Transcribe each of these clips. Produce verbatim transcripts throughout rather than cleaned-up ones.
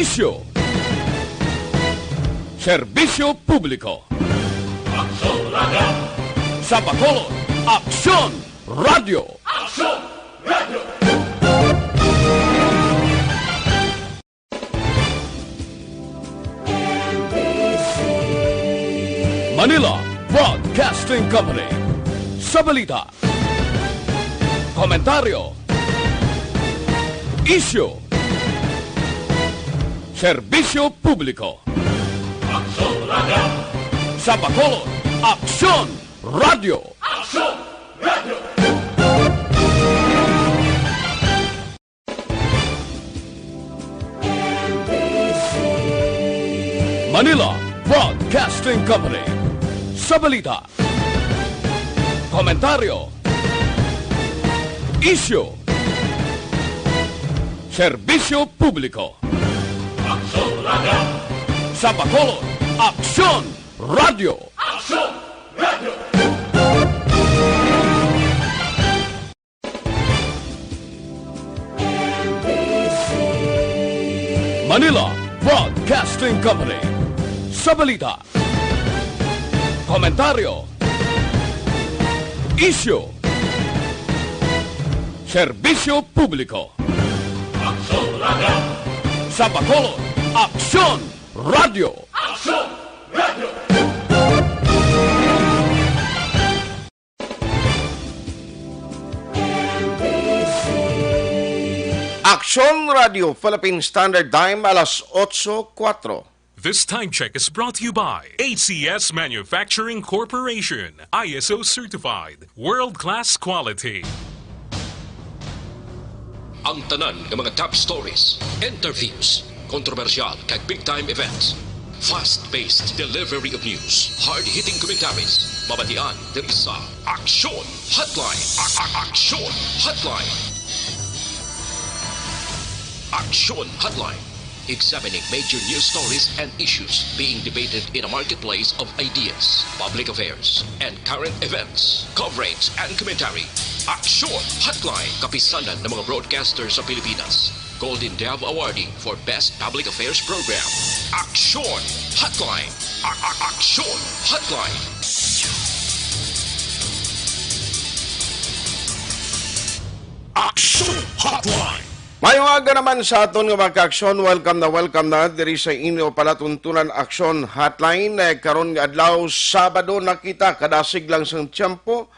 Isyu. Serbisyo publiko. Aksyon Radio. Sa Bacolod, Aksyon Radio. Aksyon Radio. Manila Broadcasting Company. Sa balita, komentaryo, isyu, serbisyo publiko. Aksyon Radio. Sa Bacolod, Aksyon Radio. Aksyon Radio. Manila Broadcasting Company. Sa balita, komentaryo, isyu, serbisyo publiko. Aksyon Radio. Sa Bacolod, Aksyon Radio. Aksyon Radio. Manila Broadcasting Company. Sa balita, komentaryo, isyu, serbisyo publiko. Aksyon Radio. Sa Bacolod, Aksyon Radio. Aksyon Radio. Aksyon Radio Philippine Standard Time, alas otso kuwatro. This time check is brought to you by A C S Manufacturing Corporation, I S O certified, world-class quality. Ang tanan nga mga top stories, interviews, kontrobersyal kag big time events, fast-paced delivery of news, hard-hitting commentaries, mabatian diri sa Aksyon Hotline. A- a- Aksyon Hotline. Aksyon Hotline. Examining major news stories and issues being debated in a marketplace of ideas, public affairs, and current events. Coverage and commentary. Aksyon Hotline. Kapisanan ng mga broadcaster sa Pilipinas. Golden Dove Awardee for Best Public Affairs Program. Aksyon Hotline. A- a- Aksyon Hotline. Aksyon Hotline. Mayong aga naman sa aton nga mga kaaksyon. Welcome na welcome na diri sa inyo palatuntunan Aksyon Hotline. Eh, karon nga adlaw, Sabado na kita, kadasig lang sang tiyempo,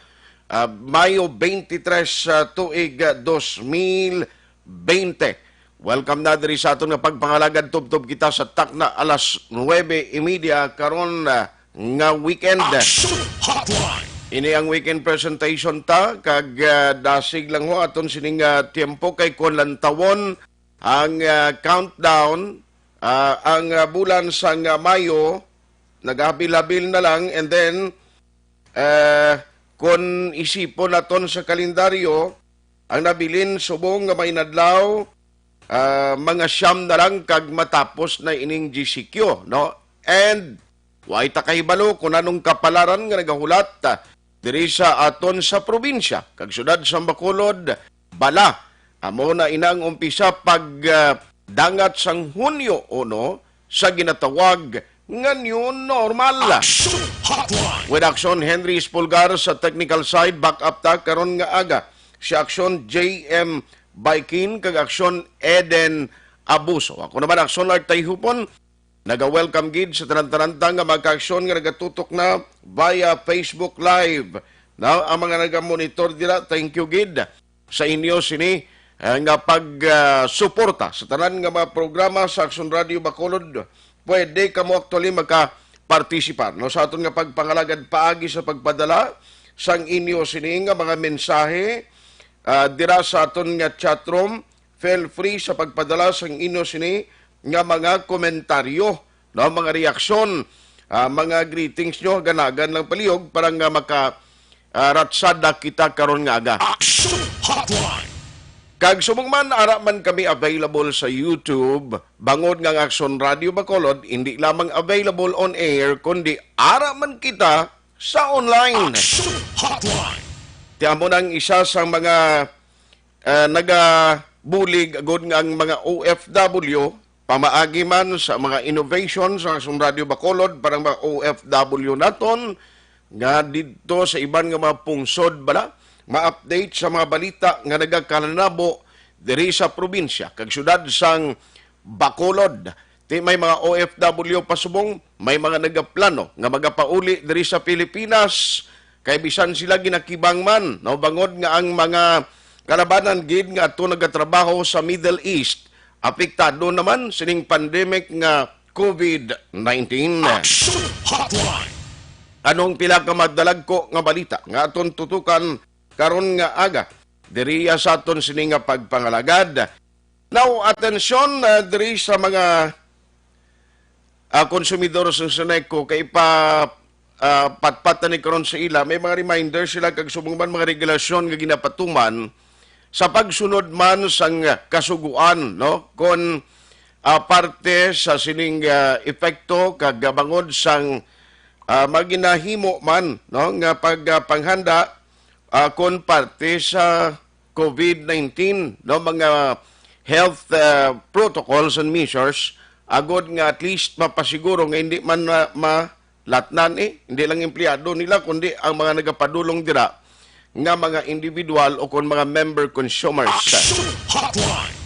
ah, Mayo twenty-three, ah, tuig, ah, dos mil bente. Welcome na diri sa aton nga pagpangalagad. Tubtob kita sa takna alas nuebe y media karon, ah, nga weekend. Aksyon Hotline. Ini ang weekend presentation ta, kag, ah, dasig lang ho aton sining, ah, tiyempo kay kon lantawon ang, ah, countdown, ah, ang, ah, bulan sang, ah, Mayo nagahabil-habil na lang, and then, ah, kon isipon naton sa kalendaryo, ang nabilin subong nga may inadlaw, ah, mga siyam na lang kag matapos na ining G C Q, no? And way ta kahibalo kung anong kapalaran nga nagahulat, ah, diri sa aton sa probinsya kag syudad sa Bacolod, bala, amo na ina ang umpisa pag, ah, dangat sang Hunyo uno sa ginatawag nga new normal. Aksyon Hotline. With Aksyon Henry Espulgar sa technical side, back up ta karon nga aga si Aksyon J M Baikin kag Aksyon Eden Abuso. Ako naman, Aksyon Art Tayhupon, naga-welcome gid sa tanan-tanan ta nga mga kaaksyon nga nagatutok na via Facebook Live. Now, ang mga naga-monitor dira, thank you gid sa inyo sini, eh, nga pag, ah, suporta sa tanan nga mga programa sa Aksyon Radio Bacolod. Pwede kamo actually maka-participar, no, sa aton nga pagpangalagad paagi sa pagpadala sang inyo sini nga mga mensahe, ah, dira sa aton nga chat room. Feel free sa pagpadala sang inyo sini nga mga komentaryo, no, mga reaksyon, ah, mga greetings nyo, ganagan lang palihog para nga maka, ah, ratsada kita karon nga aga. Action Hotline. Kag subong man, ara man kami available sa YouTube, bangod nga ang Aksyon Radio Bacolod, hindi lamang available on air, kundi ara man kita sa online. Action Hotline. Ti amo nang isa sa mga, ah, nagabulig agud nga ang mga O F W, pamaagi man sa mga innovation sa Radyo Bacolod para mga O F W naton nga didto sa iban nga mga pungsod bala, ma-update sa mga balita nga nagakalanabo diri sa probinsya kag syudad sang Bacolod. Ti may mga O F W pa subong, may mga nagaplano nga magapauli diri sa Pilipinas, kay bisan sila ginakibang man, no, bangod nga ang mga kalabanan gid nga ato nagatrabaho sa Middle East, apektado naman sining pandemic nga COVID nineteen. Action Hotline. Anong pila ka madalagko nga balita nga aton tutukan karon nga aga diriya sa aton sini nga pagpangalagad? Now, atensyon, ah, diri sa mga, ah, konsumidor sa Suneco, kay pa, ah, patpatan ni karon sa ila, may mga reminder sila kag subong man mga regulasyon nga ginapatuman sa pagsunod man sang kasuguan, no? Kon, ah, parte sa sining, ah, epekto kag bangod sang, ah, maginahimo man, no, nga pag, ah, panghanda, ah, kon parte sa COVID nineteen, no, mga health, ah, protocols and measures, agod nga at least mapasiguro nga hindi man ma-, malatnan, eh, hindi lang empleyado nila, kundi ang mga nagapadulong dira nga mga individual o kon mga member consumers. Action Hotline.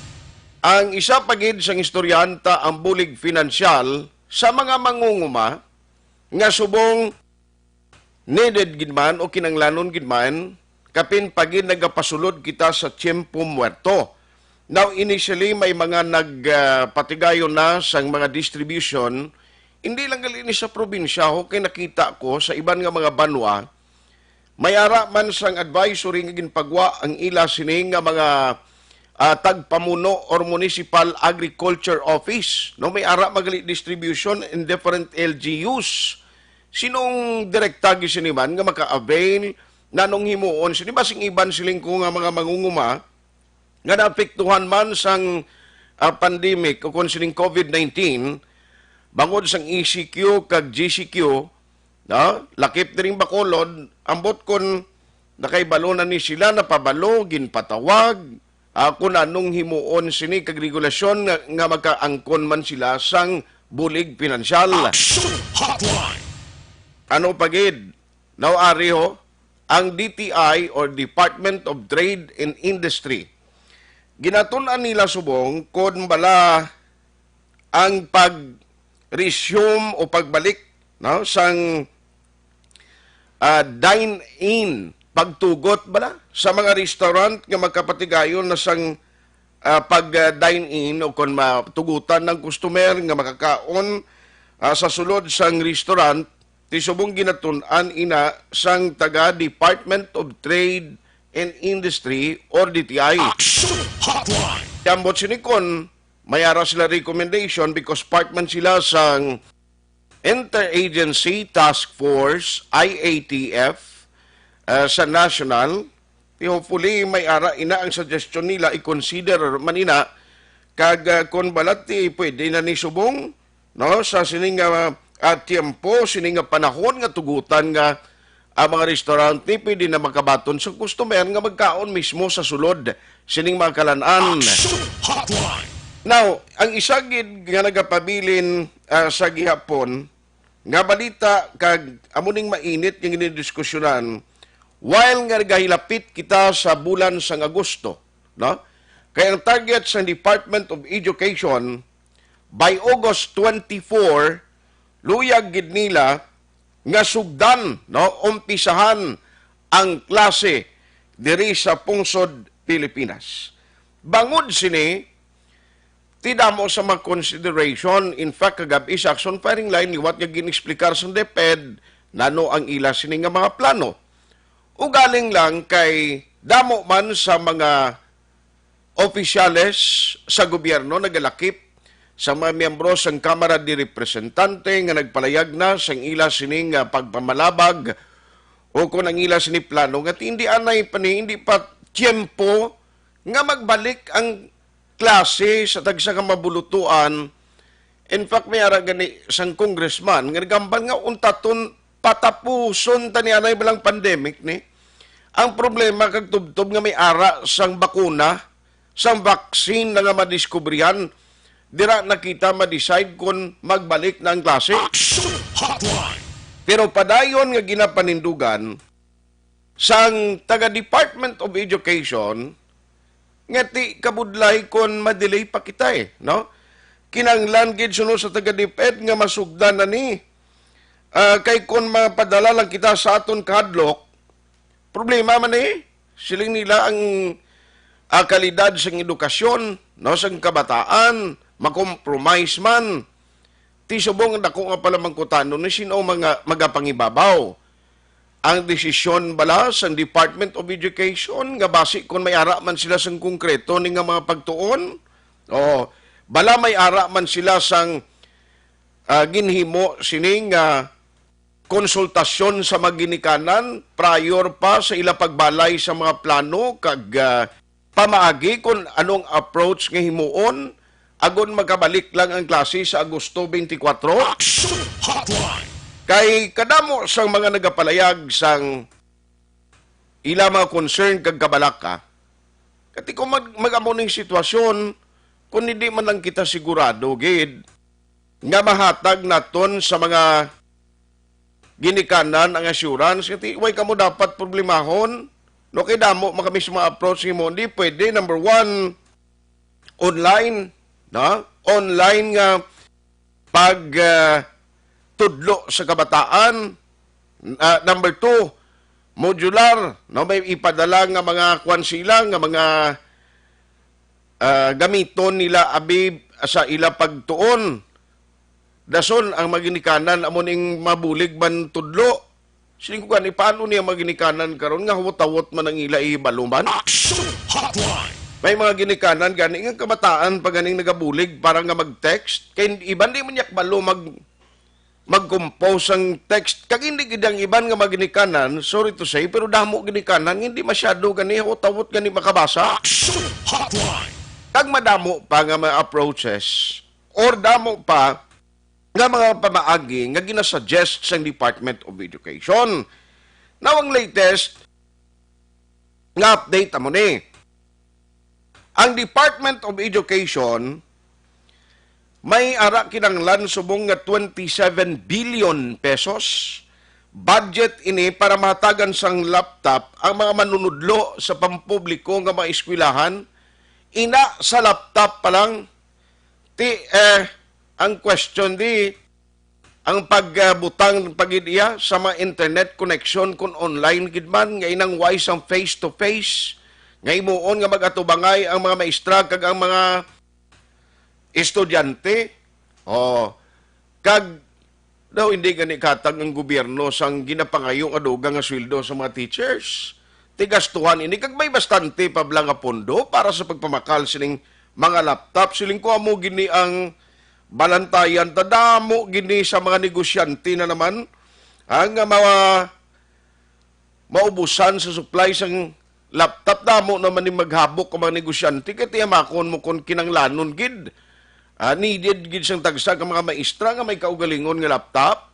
Ang isa pa gid sang istorya ta ang bulig pinansyal sa mga mangunguma nga subong needed gid man o kinanglanon gid man, kapin pa gid nagapasulod kita sa tiyempo muerto. Now, initially, may mga nag, ah, patigayon na sang mga distribution, hindi lang gali ni sa probinsya, ho, kay nakita ko sa iban nga mga banwa, may ara man sang advisory nga ginpagwa ang ila sini nga mga, ah, tagpamuno or municipal agriculture office, no? May ara man gali distribution in different L G Us. Sinong direkta gid sini man nga maka-avail? Nanong himuon sini? Basing iban siling ko nga mga mangunguma nga naapektuhan man sang, ah, pandemic o kon sining COVID nineteen, bangod sang E C Q kag G C Q, no? Lakip diring Bacolod, ambot kon nakaibalo na ni sila, napabalo, ginpatawag, ah, kung anong himuon sini kag regulasyon nga, nga makaangkon man sila sang bulig pinansyal. Action Hotline. Ano pa gid? Now, ari ho, ang D T I or Department of Trade and Industry, ginatun-an nila subong kon bala ang pag-resume o pagbalik, no, sang, ah, dine-in, pagtugot bala sa mga restaurant nga magkapatigayon na sang, ah, pag, ah, dine-in o kon matugutan ng customer nga makakaon, ah, sa sulod sang restaurant, ti subong ginatun-an ina sang taga Department of Trade and Industry or D T I. Action Hotline. Ambot sini kon may ara sila recommendation because part man sila sang Interagency Task Force, I A T F, ah, sa national. Ti hopefully, may ara ina ang suggestion nila, i-consider man ina. Kag, ah, kung balat, ti pwede na ni subong, no, sa sining nga, ah, tiempo, sining nga panahon nga tugutan nga ang mga restaurant ni pwede na makabaton sa customer nga magkaon mismo sa sulod sining mga kalan-an. Action Hotline. Now, ang isa gid nga nagapabilin, ah, sa gihapon nga balita kag amo ning mainit nga ginidiskusyonan while nga nagahilapit kita sa bulan sang Agosto, no? Kay ang target sa Department of Education, by August twenty-four, luyag gid nila nga sugdan, no, umpisahan ang klase diri sa pungsod Pilipinas. Bangod sini, ti damo sa mga consideration. In fact, kagab-i sa Action Firing Line, liwat nga gin-explicar sa DepEd, nano ang ila sini nga mga plano. Ugaling lang kay damo man sa mga opisyales sa gobyerno nagalakip sa mga miyembro sang Kamara de Representante nga nagpalayag na sang ila sining, ah, pagpamalabag o kung ang ila sini plano nga ti-, hindi anay pa ni, hindi pa tiyempo nga magbalik ang klase sa tagsa ka mabulutuan. In fact, may ara gani sang congressman nga nagambal nga untaton patapuson ta ni anay balang pandemic ni. Ang problema kag tubtob nga may ara sang bakuna, sang vaccine na nga madiskubrihan, dira na kita ma-decide kung magbalik na ang klase. Action Hotline! Pero padayon nga ginapanindugan sang taga Department of Education, nga ti kabudlay kon ma-delay pa kita, eh, no? Kinahanglan gid suno sa taga DepEd nga masugdan na ni. Ah, kay kon mapadala lang kita sa aton kahadlok, problema man, eh. Siling nila ang, ah, kalidad sang edukasyon, no, sang kabataan, makompromise man. Ti subong dako nga pala mangkutano ni sino mga magapangibabaw. Ang desisyon bala sang Department of Education nga basi kon may ara man sila sang konkreto ni nga mga pagtuon? O bala may ara man sila sang, ah, ginhimo sini nga konsultasyon sa mga ginikanan prior pa sa ila pagbalay sa mga plano kag, ah, pamaagi kon anong approach nga himuon agon magkabalik lang ang klase sa Agosto twenty-four? Action Hotline! Kay kadamo sang mga nagapalayag sang ila mga concern kag kabalaka. Kati kung mag, mag-amo ning sitwasyon, kung hindi man lang kita sigurado gid nga mahatag naton sa mga ginikanan ang assurance, kati way kamo dapat problemahon, no, kay damo man kami sa mga approach nimo. Hindi pwede, number one, online, no? Online nga pag, ah, tudlo sa kabataan. Ah, number two, modular, no? May ipadala nga mga kwan sila, nga mga, ah, gamiton nila abi sa ila pagtuon. Dason ang mga ginikanan amo ning mabulig man tudlo. Siling ko gani, paano niya mga ginikanan karon nga hawot-hawot man ang ila ihibalo man? Action Hotline! May mga ginikanan gani nga kabataan pa ganing nagabulig para nga mag-text. Kay iban di man yak balo mag, mag-compose ang text. Kag hindi gid ang iban nga mga ginikanan, sorry to say, pero damo ginikanan, hindi masyado gani hawot-hawot gani makabasa. Action Hotline! Kag madamo pa nga mga approaches or damo pa nga mga pamaagi nga ginasuggest sang Department of Education. Now, ang latest nga update amo ni. Ang Department of Education may ara kinahanglan subong nga twenty-seven billion pesos. Budget ini para mahatagan sang laptop ang mga manunudlo sa pampubliko nga mga eskwelahan. Ina sa laptop pa lang, ti, eh, ang question di, ang pagbutang pa gid iya sa mga internet connection, kung online gid man, nga inang way sang face to face, nga himuon nga mag-atubangay ang mga maestra kag ang mga estudyante. O, kag daw hindi gani katag ang gobyerno sang ginapangayo nga dugang nga sweldo sa mga teachers. Ti gastuhan ini kag may bastante pa bala nga pondo para sa pagpamakal sining mga laptop. Siling ko amo gini ang balantayan, ta damo gini sa mga negosyante na naman ang, ah, mga maubusan sa supply sang laptop. Damo naman ni maghabok ang mga negosyante kay tiyamakon mo kon kinanglanon gid. Ah, needed gid sang tagsa ka mga maestra nga may kaugalingon nga laptop.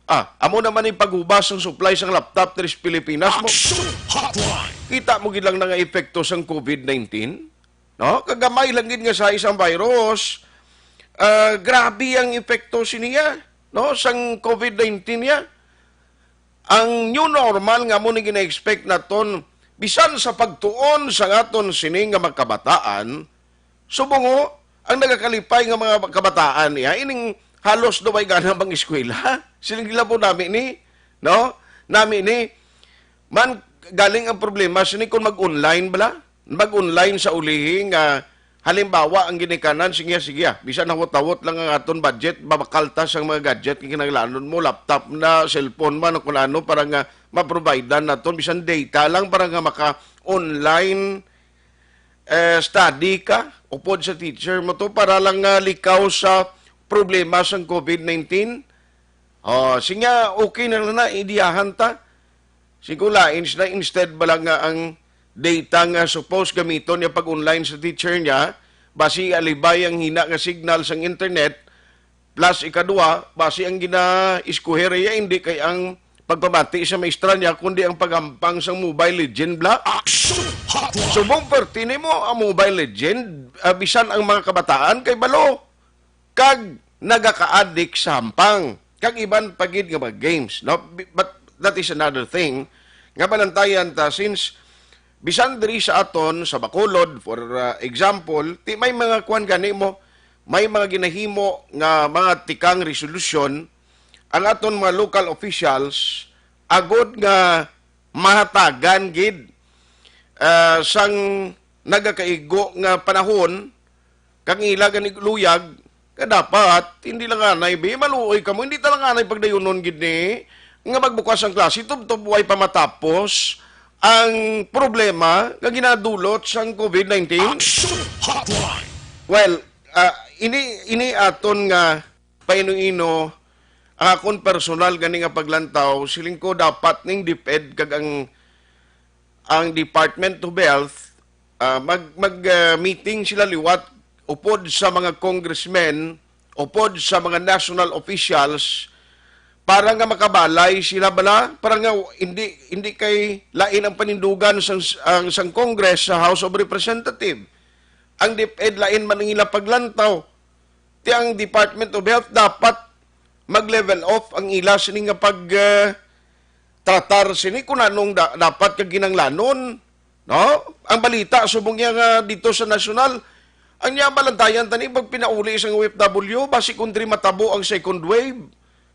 Ah, amo naman ni paghubas sang supply sang laptop diri sa Pilipinas mo. Action Hotline! Kita mo gid lang na nga epekto sang COVID nineteen, no? Kagamay lang gid nga sa isang virus, ah, grabe ang epekto siniya, no? Sang COVID nineteen niya. Ang new normal nga amo ni gina-expect naton, bisan sa pagtuon sa aton sini nga mga kabataan, subong ho, ang nagakalipay nga mga kabataan niya, ining halos daw ay gana mag-eskwela. Siling nila po nami ni, no? Nami ni, man, galing ang problema, sini kung mag-online bala? Mag-online sa ulihi nga, halimbawa, ang ginikanan, sige, sige, bisan hawot-hawot lang ang aton budget, mabakal ta sang mga gadget nga kinahanglanon mo, laptop na, cellphone man, o kung ano, para nga ma-providean naton, bisan data lang, para nga maka-online, eh, study ka, upod sa teacher mo to, para lang nga likaw sa problema sang COVID nineteen. Oh, sinya, okay na lang na, idiyahan ta. Siguro lain sila, instead bala nga ang data nga suppose gamiton niya pag-online sa teacher niya, basi alibay ang hina nga signal sang internet, plus ikadua, basi ang gina-iskuher iya, hindi kay ang pagpamati sa maestra niya, kundi ang paghampang sang Mobile Legend, bla. Action Hotline! Subong perti nimo ang Mobile Legend, ah, bisan ang mga kabataan kay balo. kag nagakaadik sa hampang, kag iban pa gid nga mga games, no? Bi-, but that is another thing nga balantayan ta, since bisan diri sa aton sa Bacolod, for, uh, example, ti may mga kuan gani mo, may mga ginahimo nga mga tikang resolusyon ang aton mga local officials agod nga mahatagan gid, ah, sang nagakaigo nga panahon kag ila gani luyag nga dapat hindi lang anay, be, maluoy kamo, hindi ta lang anay pagdayunon gid ni nga magbukas ang klase tubtob way pa matapos ang problema nga ginadulot sang covid nineteen. Action Hotline. Well, ah, ini, ini aton nga paino-ino, ang akon personal gani nga paglantaw, siling ko dapat ning DepEd kag ang, ang Department of Health, ah, mag, mag, ah, meeting sila liwat upod sa mga congressmen, upod sa mga national officials, para nga makabalay sila bala, para nga hindi, hindi kay lain ang panindugan sang, ang, sang Congress sa House of Representative. Ang DepEd lain man ang ila paglantaw. Ti ang Department of Health dapat mag-level off ang ila sini nga pag, eh, tratar sini kung anong da-, dapat ka ginanglanon, no? Ang balita subong niya nga dito sa nasyonal, ang niya balantayan tani pag pinauli sa O F W, basi kung diri matabo ang second wave.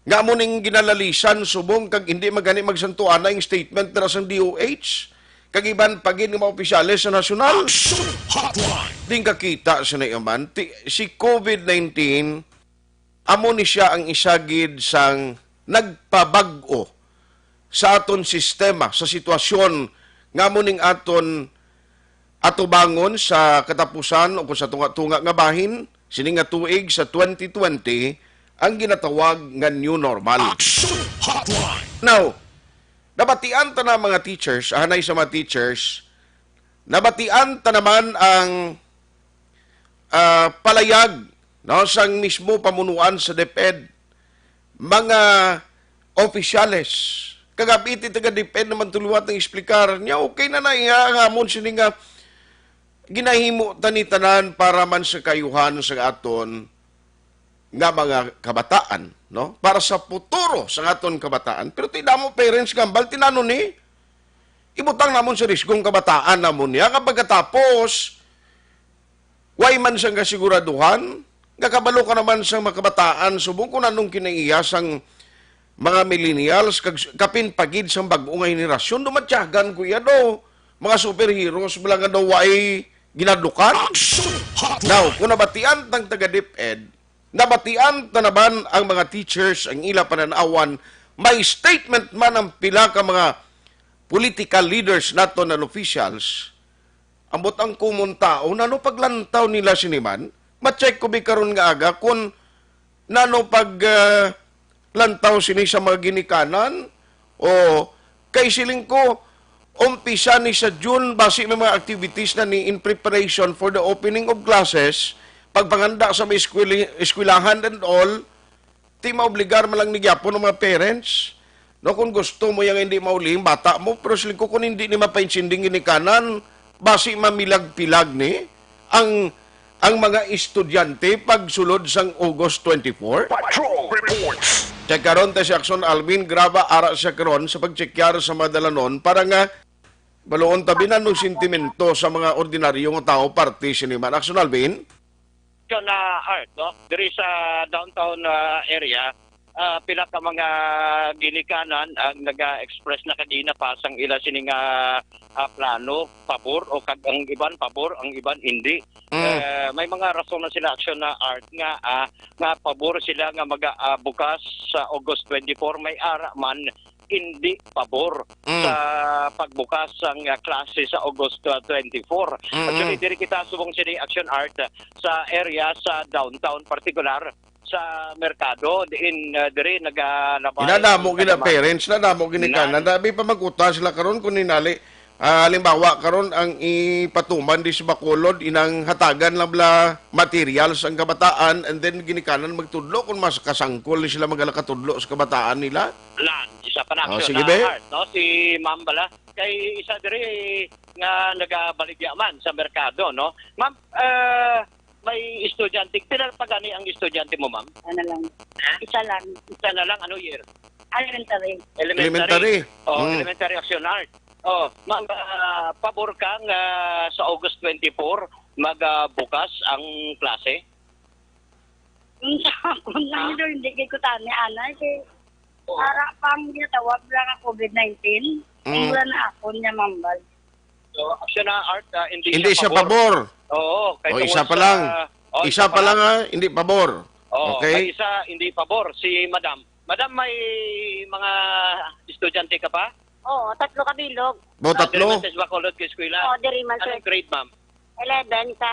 Nga mo ning ginalalisan subong kag hindi magani magsantuana ang statement dira sang D O H kag iban pa gid nga mga opisyales sa nasyonal. Action Hotline. Din kakita sa naiyaman, ti, si covid nineteen, amo ni siya ang isa gid sang nagpabag-o sa aton sistema, sa sitwasyon nga amo ning aton atubangon sa katapusan o kung sa tunga-tunga nga bahin sini nga tuig sa twenty twenty ang ginatawag nga new normal. Action Hotline. Now, nabatian ta na mga teachers, ahanay sa mga teachers, nabatian ta naman ang, ah, palayag, no, sang mismo pamunuan sa DepEd, mga opisyales. Kagab-i ti taga DepEd naman tuluwat ang explicar niya, okay na na iya ang amon sini nga ginahimo tani tanan para man sa kayuhan sa aton nga mga kabataan, no? Para sa futuro sa aton kabataan. Pero ti damo parents gambal tinano ni ibutang namon sa risgo ang kabataan namon niya nga pagkatapos way man sang kasiguraduhan, nga kabalo ka naman sang mga kabataan subong kung anong kinaiya sang mga millennials kag s-, kapin pa gid sang bag-o nga henerasyon. Dumatyagan ko iya do, mga superheroes bala nga daw way ginadukan. Action Hotline. Now, kung nabatian tang taga DepEd, nabatian ta naman ang mga teachers, ang ila pananawan, may statement man ang pila ka mga political leaders nato and officials, ambot ang common tao, nano paglantaw nila sini man? Ma-check ko bi karon nga aga kung nano pag, ah, lantaw sini sa mga ginikanan? O kay siling ko, umpisa ni sa June, basi may mga activities na ni in preparation for the opening of classes, pagpanganda sa mga eskweli-, eskwelahan and all, ti maobligar man lang ni gyapon ang mga parents. No, kung gusto mo yang hindi mauli ang bata mo, pero siling ko kung hindi ni mapaintinding ginikanan, basi mamilag-pilag ni ang, ang mga estudyante pagsulod sang August twenty-four. Patrol reports. Check karon ta si Action Alvin Graba, ara siya karon sa pagtsekyar sa mga dalanon para nga baluon ta binan ang sentimento sa mga ordinaryo nga tawo parte sini man. Action Alvin? Yun, ah, Art, no? Diri sa downtown, ah, area, ah, pila ka mga ginikanan ang naga-express na kagina pa sang ila sini nga, ah, plano, pabor o kag ang iban pabor, ang iban hindi. Mm. Eh, may mga rason na sila, Action, na Art, nga, ah, nga pabor sila nga maga-, ah, bukas sa August twenty-four, may ara man hindi pabor Mm. sa pagbukas sang, ah, klase sa August, ah, twenty-four. Mm. Actually, diri kita subong sini, Action Art, ah, sa area sa downtown, partikular sa merkado, diin, ah, diri nagalabay Inadamo ang gina kalaman. Parents, nadamo ginikanan. Nan- Dabi pa magkuta sila karon kung ninali. Ah, halimbawa, karon ang ipatuman di sa Bacolod, inang hatagan lang bala materials ang kabataan, and then ginikanan magtudlo kung mas kasangkol ni sila magalakatudlo sa kabataan nila. Lan, isa pa na Oh, action sige, na be. Art, no? Si Ma'am bala. Kay isa diri nga nagabaligya man sa merkado, no? Ma'am, ah, may estudyante. Pila pa gani ang estudyante mo, ma'am? Ano lang. Ha? Isa lang. Isa na lang. Ano year? Elementary. Elementary. Oh, mm. Elementary Action Art. Oh, ma'am, uh, pabor ka nga sa August twenty-four magbukas uh, ang klase? Kung sa akon lang ito, hindi kay kutani, anay, kay para pang tawag lang ang COVID nineteen, mm. Wala na akon niya mambal. So, action na art, uh, hindi, hindi siya pabor. Oo, kay o, isa pa lang. Uh, oh, isa, isa pa lang, ha? Hindi pabor. Oh, okay. Isa, hindi pabor. Si Madam. Madam, may mga estudyante ka pa? Oo, tatlo ka bilog. Bo, tatlo? Diri man sa Bacolod ka eskwela. Oo, diri man sa... Anong grade, ma'am? Eleven sa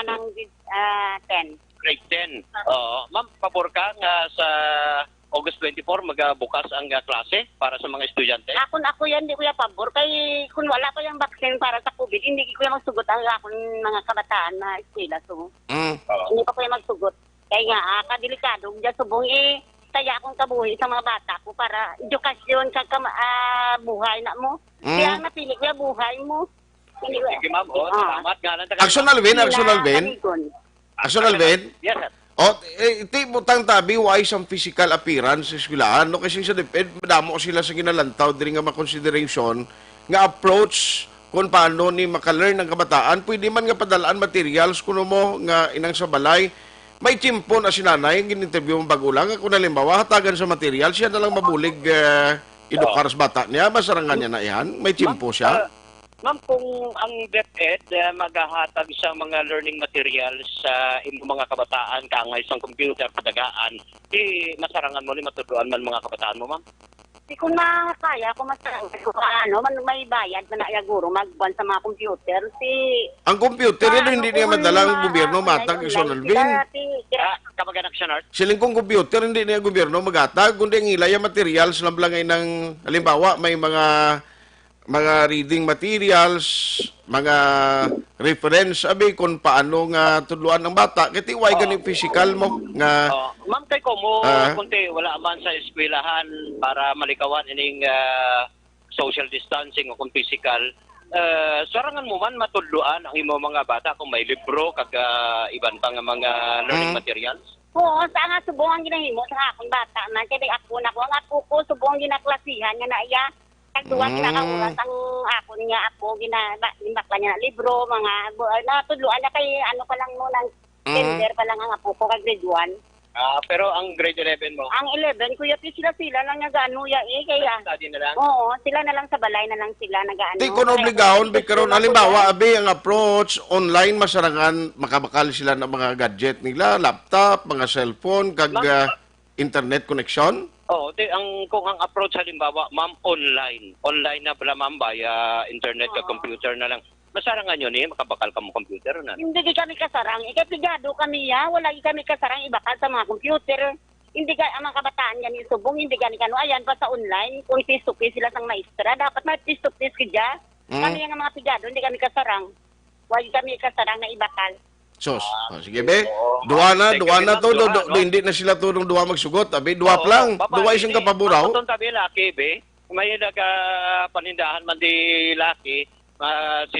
anang uh, ten. Grade ten. Oo. Ma'am, pabor ka nga sa August twenty-four magabukas ang uh, klase para sa mga estudyante? Akon, ako yan, di ko yan pabor. Kay kung wala pa yung vaccine para sa COVID, hindi ko yan magsugot ang akon mga kabataan na eskwela. So, mm. Hindi pa ko yan magsugot. Kaya nga, ah, kadelikado, dyan subong eh, kaya akong kabuhi sa mga bata ko para edukasyon sa kam- ah, buhay na mo. Mm. Kaya ang napili ko yung buhay mo. Hindi ko- Sige, ma'am. Oh, Ah. Salamat nga lang. Action Alvin, Action Alvin. Action Alvin. Yes, sir. O, eh, ti butang tabi, why some physical appearance sa eskwelahan? No, kasi sa DepEd, madamo sila sa ginalantaw diri nga mga consideration nga approach kung paano ni maka-learn ang kabataan. Pwede man nga padalaan materials kuno mo nga inang sa balay. May tiyempo na si nanay, ang gin-interview mo bago lang. Kung halimbawa, hatagan sa material, siya na lang mabulig uh, edukar sa bata niya. Masarangan niya na ihan. May tiyempo siya. Ma'am, kung ang DepEd uh, maghahatag sa mga learning materials sa uh, imong mga kabataan, kaangay sa computer, padagaan, di masarangan mo ni matudloan man mga kabataan mo, ma'am? Di ko na kaya kung mas ano, man, may bayad man na guro magbuwan sa mga computer. Si Ang computer, yun, hindi niya madala ang gobyerno, matag, Son Alvin. Ah, kamag-anak siya, Nart. Siling kong computer, hindi niya gobyerno magatag, kundi ang ilaya materials lang lang ay ng, halimbawa, may mga mga reading materials, mga reference, abi, kung paano nga tudluan ang bata. Kaya tiway oh. Gani physical mo nga... Oh. Ma'am, kay ko mo, ah. Kunti, wala man sa eskwelahan para malikawan ining uh, social distancing o kung physical. Uh, sarangan mo man matudluan ang imo mga bata kung may libro kag uh, iban pa nga mga learning mm. Materials. Oo, sa nga subong ang ginahimo sa akong bata man kay ako na ko ang ako ko subong ginaklasihan nga na iya Tagduwa mm. Sila ka oras ang akon nga apo, gina, ba, bakla niya na libro, mga, natudluan na kay ano pa lang mo, nang mm. Kinder pa lang ang apo ko, kag grade one. Ah, pero ang grade eleven mo? Ang eleven, kuya, ti sila-sila lang nag-ano ya eh, kaya... Study na lang? Oo, sila na lang sa balay na lang sila nag-ano. Di ko na obligahon, bi, karon halimbawa, abi, ang approach, online, masarangan, makabakal sila ng mga gadget nila, laptop, mga cellphone, kag... Mag- uh, internet connection? Oo, di, ang, kung ang approach halimbawa, ma'am, online. Online na bala, ma'am, via internet ka, computer na lang. Masarangan yun eh, makabakal ka mo computer na. Hindi di kami kasarang. Ikapigado kami ya. Wala di kami kasarang ibakal sa mga computer. Hindi ka, ang mga kabataan yan yung subong, hindi gani kano. Ayan pa sa online, kung face to face sila sang maestra. Dapat may face to face ka dyan. Mm. Kami yung mga pigado, hindi kami kasarang. Wala kami kasarang na ibakal. Sus. Ah, oh, sige, be. Duwa na, duwa na to. Do, do, hindi na sila tulong duwa magsugot. Abi, duwa pa lang. Duwa isang kapaburaw. Ang tabi laki, be. May nagapanindahan man di laki. Uh, si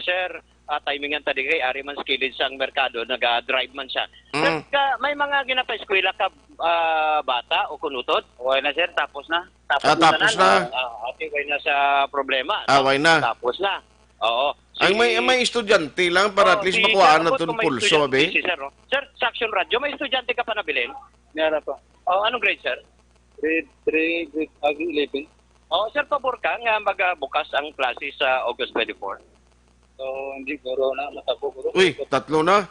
Sir, uh, timingan ta di kay ari man sa kilid sang merkado, naga-drive man siya. Mm. Nagka, may mga ginapaeskwela ka uh, bata o kunutod? Okay na, sir. Tapos na. Tapos, ah, tapos na. Na. Uh, okay, way na sa problema. Ah, way na. Tapos na. Oo. Ang may, may estudyante lang para at least makuhaan naton pulso, abi. Sir, no? Sir, sa Action Radio, may estudyante ka pa nabilin? Meron pa. Oh, anong grade, sir? Grade three, grade ah, grade eleven. Oh, sir, pabor ka nga magabukas ang klase sa August twenty-four? So, hindi, guro na, matabo, guro. Uy, tatlo na.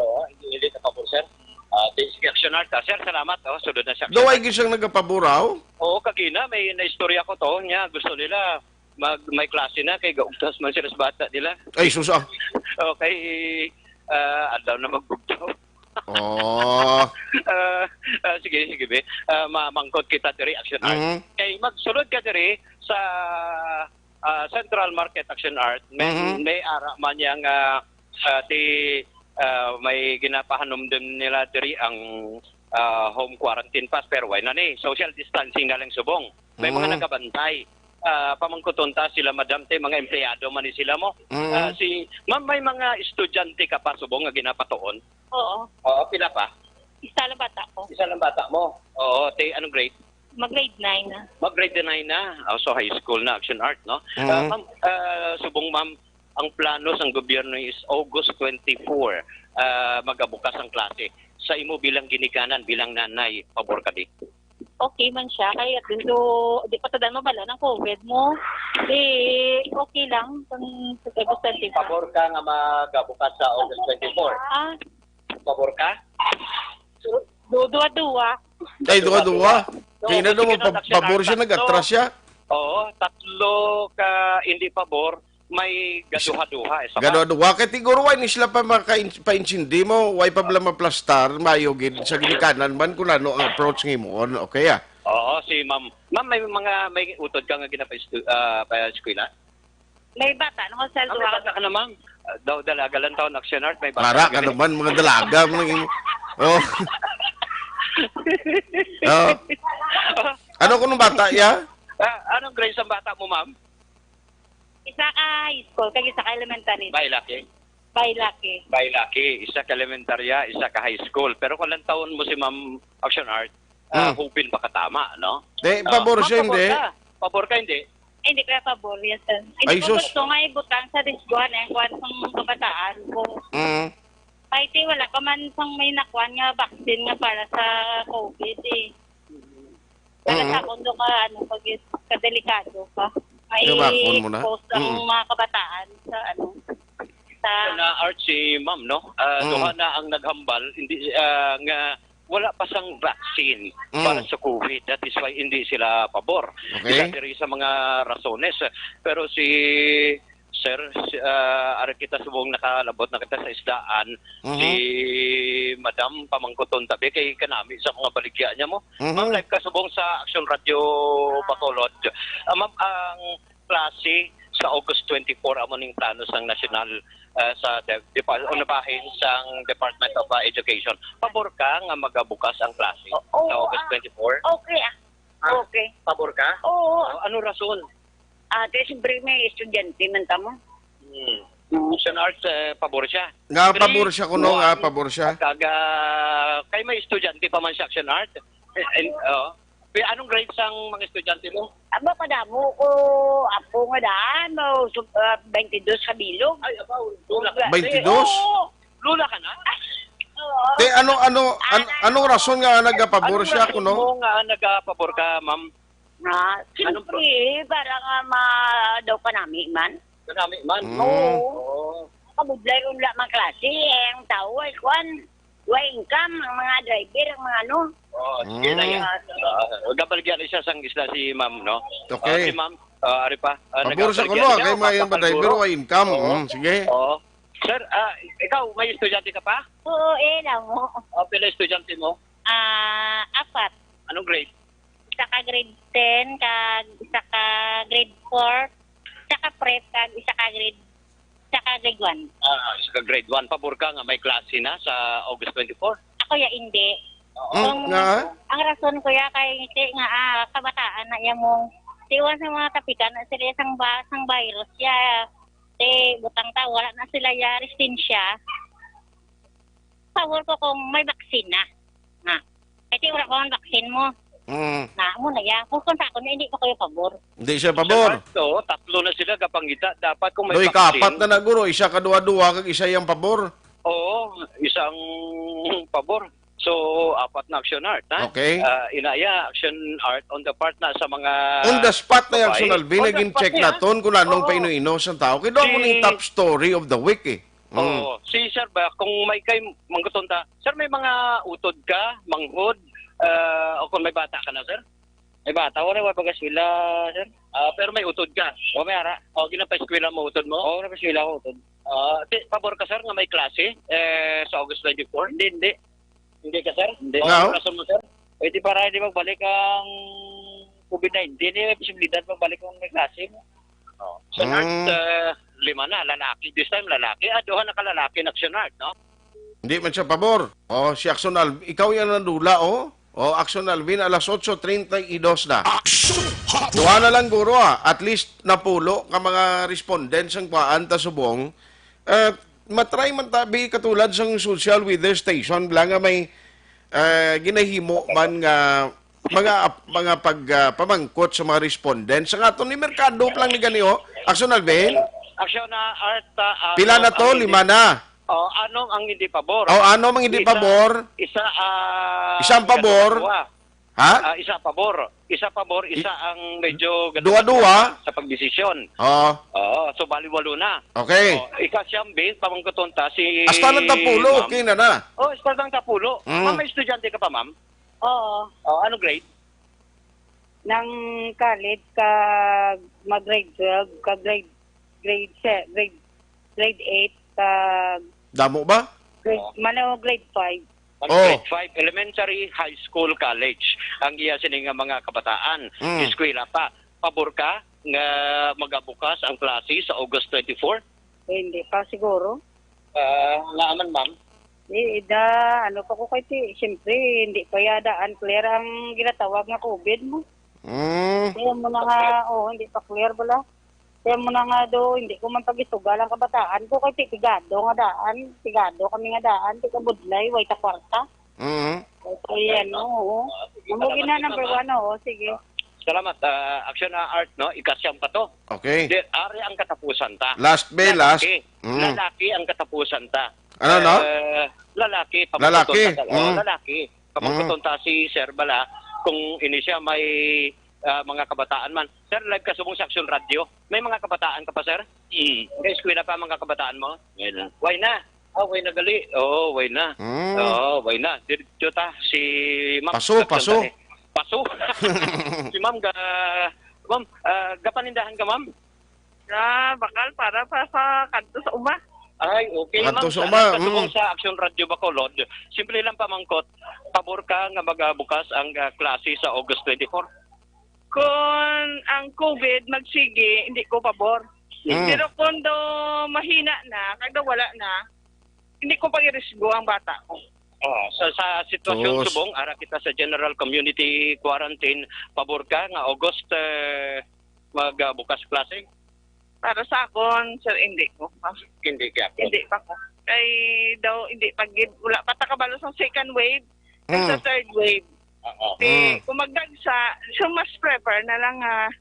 Oo, hindi, hindi na pabor, sir. Ah, sige, Action Art. Ah, sir, salamat. Oh, sunod na siya. Daw ay gisang nagapaburaw? Oo, kagina, may naistorya ko to. Niya, gusto nila mag may klase na kay gaugtas man sila sa bata nila. Ay, sus, ah. Okay, ah, adlaw na magbugtaw. Oh. Ah, ah, sige, sige, be. Ah, mamangkot kita diri, Action Art. Mhm. Kay magsulod ka diri sa ah, Central Market, Action Art. May, Mhm. May ara man yang ah, ah, ti ah, may ginapahanumdum nila diri ang ah, home quarantine pass, pero why na ni? Social distancing na lang subong. May mga Mm. Nagabantay. ah, pamangkuton ta sila, madam, te, mga empleyado man ni sila mo. Mm. Ah, si, ma'am, may mga estudyante ka pa subong nga ginapatuon? Oo. Oo, pila pa? Isa lang bata ko. Isa lang bata mo? Oo, te, anong grade? Mag-grade nine na. Mag-grade nine na. Oh, so high school na, Action Art, no? Mm. Ah, ma'am, ah, subong, ma'am, ang plano sang gobyerno is August twenty-four, ah, magabukas ang klase. Sa imo bilang ginikanan, bilang nanay, pabor ka di? Okay man siya. Kaya dito, di pa ta dan mabala ng covid mo. Di, okay lang. Kung sa August twenty-four. Pabor ka nga magabukas sa August twenty-four? Ah. Pabor ka? Du-, duwa-duwa. Ay, duwa-duwa. Duwa-duwa. Kaya na Oo, daw, sige, pab-, Action pabor Art, siya, tatlo. Nag-atras siya. Oo, tatlo ka hindi pabor, may gaduha-duha, eh, sa Gaduha-duha. Kay siguro, why ni sila pa maka-, paintindi mo, why pa bala maplastar, mayo gid sa ginikanan man kung ano ang approach nga himuon. Okay, ah. Oo, si ma'am. Ma'am, may mga, may utod ka nga ginapa-estu-, ah, pa-eskwela? May bata, no, sa Ah, may duha. Bata ka na, ma'am. Ah, daw dalaga lang taon, Action Art, may bata Para ka ka na, naman, mga dalaga, mga imo. Oh. Oh. Ano ko nung bata, ya? Ah, anong grade sa bata mo, ma'am? Isa ka high school, kag isa ka elementary. Bayi, laki? Bayi, laki. Bayi, laki. Isa ka elementarya, isa ka high school. Pero kung ilang taon mo si Ma'am Action Art, ah, Hmm. hupin pa katama, no? Di, Ah, pabor siya, pabor hindi? Ka. Pabor ka, hindi? Hindi kaya pabor, yes, sir. Hindi Ay, ko sus. Gusto nga ibutang sa risguhan, eh, kuwan sang kabataan ko. Mm. Ay, ti, wala pa man sang may nakuan nga vaccine nga para sa covid, eh. Para Mm. sa akon, do ka, ano, pag kadelikado pa. May Yung bakon mo na? Post ang Mm. mga kabataan sa, ano, sa Sa na art si ma'am, no? Ah, Mm. Duha na ang naghambal, hindi, ah, nga wala pa sang vaccine Mm. para sa covid. That is why hindi sila pabor. Okay. Isa diri sa mga rasones. Pero si Sir, si, ah, ari kita subong nakalabot na kita sa isdaan, Mhm. si Madam pamangkuton tabi kay kanami sa mga baligya niya mo. Mhm. Ma'am, live ka subong sa Action Radio Bacolod. Ah, ma'am, ang klase sa August twenty-four amo ning plano sang nasyonal, ah, sa de-, depa-, o nabahin sang Department of, ah, Education. Pabor ka nga magabukas ang klase Oo, sa August ah, twenty-four? Okay, ah. Ah, Okay. Pabor ka? Oo. Oh, ano rason? Ah, kay siyempre may estudyante man kamo. Hmm. Mm. Action Arts, eh, pabor siya. Nga Pero pabor siya kuno, kuwan, nga pabor siya. Kag, ah, kay may estudyante pa man siya, Action Art. Eh, and, oh. Pi-, anong grade sang mga estudyante mo? Aba, kadamo ko, apo nga daan, mo, su-, ah, twenty-two ka bilog. Ay, abaw, lula. Twenty-two? Oo. Lula ka na? Oo. Te, ano, ano, an-, anong rason nga nagapabor Anong siya rason kuno? Mo nga nagapabor ka, ma'am? Ha? Anong pro- Siyempre, para nga ma-, daw kanami man. Kanami man? Mm. Oo. Oo. Kabudlay kung wala mang klase, eh, ang tao ay kwan. Way income, ang mga driver, ang mga ano. Oo, sige na yan. Mm. Ah, gabaligyan na siya sang isla si ma'am, no? Okay. Ah, si ma'am, ah, ari pa, ah, Pabor sa nagapaligian kuno, siya, kay may mapapakal driver, puro. Way income. Oo. Mm, sige. Oo. Sir, ah, ikaw, may estudyante ka pa? Oo, eh, lang mo. Ah, pila estudyante mo? Ah, apat. Anong grade? Isa ka grade ten, kag isa ka grade four, isa ka prep, kag isa ka grade, isa ka grade one. Ah, isa ka grade one. Pabor ka nga may klase na sa August twenty-four? Ako ya, hindi. Oo. Hmm, Ang, nga? Ang rason ko ya kay, ti, nga, ah, kabataan na ya mo. Ti, iwan sa mga kapikan na sila sang ba-, sang virus ya. Ti, butang ta, wala na sila ya resistensya. Pabor ko kung may vaccine na. Na. Kasi wala ko ang vaccine mo. Mm. Na, mo na yan. Kung, kung sa ako, hindi ko kayo pabor. Hindi siya pabor. So, tatlo na sila kapangita. Dapat kung may Doy, vaccine. Kapat na na, guro. Isa ka duwa-duwa, kag isa yang pabor. Oo, isang pabor. So, apat na Action Art, ha? Okay. Ah, inaya, Action Art on the part na sa mga On the spot na yung babae. Action Alvin, On the naging spot check niya. Naton kung anong Oo. Paino-ino sa tao. Kaya doon mo Si ning top story of the week, eh. Mm. Oo. Si Sir ba, kung may kay mangguton ta, Sir, may mga utod ka, manghod, ah, o kung may bata ka na, Sir? May bata, wala, wala pag-eskwela, Sir. Ah, pero may utod ka? O, may ara. O, ginapa-eskwela mo, utod mo? Oo, napa-eskwela ko, utod. Ah, ti-, pabor ka, Sir, nga may klase, eh, sa August twenty-four? Hindi, hindi. Hindi ka, Sir? Hindi. O, Now? Ano rason mo, Sir? Pwede para hindi magbalik ang covid nineteen, eh, may posibilidad magbalik ang may klase mo. Oh. Sa Hmm. North, uh, lima na, lalaki. This time, lalaki. Ah, duha na ka lalaki na sa North, no? Hindi man siya pabor. Oh, si Action Alvin, ikaw yan ang dula, oh. O, Action Alvin, alas otso treinta y dos na. Action Hotline. Duha na lang guro, ah. At least napulo ka mga respondents ang kuhaan ta subong. Eh, matry man tabi katulad sang social weather station bala nga may, eh, ginahimo man nga mga ap-, mga pag, ah, pamangkot sa mga respondents. Ang aton ni merkado pa lang ni gani, oh. Action Alvin? Action na art, ah, Pila ano na to? ang hindi Lima na. Oh, ano ang hindi pabor? Oh, ano ang hindi Isa, pabor? isa, ah, Isa ang pabor? gatuwa. Ha? Ah, isa pabor. Isa pabor, isa I- ang medyo Dua-dua? gatuwa sa pagdesisyon. Oh. Oo, so bali walo na. Okay. Oh, ikasyam, Bin, pamangkuton ta si Hasta lang tapulo, ma'am. Okay na na. Oh, hasta lang tapulo. Mm. Ma'am, may estudyante ka pa, ma'am? Oo. Oh, ano grade? Nang college ka mag grade twelve, ka grade, grade se-, grade, grade eight, ka Damo ba? grade, Oh. mano, grade five. Mag Oh. grade five, elementary, high school, college. Ang iya sini nga mga kabataan, Mm. eskwela pa. Pabor ka nga magabukas ang klase sa August twenty-four? Eh, hindi pa siguro. Ah, nga man, ma'am? Eh, da, ano pa ko kay ti, siyempre, hindi pa yadaan clear ang ginatawag nga covid mo. Mm. Kaya mo na nga, oh, hindi pa clear bala. Kaya mo na nga do, hindi ko man pagisugal ang kabataan ko kay ti pigado nga daan, pigado kami nga daan, ti kabudlay, way ta kwarta. Mm. Kaya yan, oo. Amo Salamat gina, din, number ma'am, ah. one, oo, sige. Salamat, ah, Action na Art, no? Ikasyam pa to. Okay. Di, ari ang katapusan ta. Last, be, last. Lalaki. Mm. Lalaki ang katapusan ta. Ano, no? Eh, lalaki, Lalaki. pagkuton ta, oh, Mm. lalaki. Kapag Mm. kuton ta si Sir Bala, kung ini siya may, ah, mga kabataan man. Sir, live ka subong sa Action Radio. May mga kabataan ka pa, sir? Mm. May eskwela pa mga kabataan mo? Wala. Why na? Ah, why na gali? Oo, why na? Mm. Oo, why na? Diretso ta si Ma'am Paso, Action Paso. Tani. Paso. Si Ma'am ga-, Ma'am, ah, gapanindahan ka, Ma'am? Sa bakal para pa sa kadto sa uma. Ay, okay, Kadto ma'am. sa Sa, uma, sa mm. sa Action Radio Bacolod, simple lang pamangkot, pabor ka nga magabukas ang, ah, klase sa August twenty-four? Kung ang covid magsige, hindi ko pabor. Mm. Pero kung do mahina na, kag do wala na, hindi ko pag-irisgo ang bata ko. Oh, sa, sa sitwasyon Sus. subong, ara kita sa general community quarantine, pabor ka nga August, eh, magbukas klase? Para sa akon, sir, hindi ko pa. Hindi ka po. Hindi pa ko. Kay daw, hindi pa gid, wala pa ta kabalo sa second wave, kag sa Hmm. third wave. Oo. Di, Hmm. kung magdagsa, so mas prefer na lang nga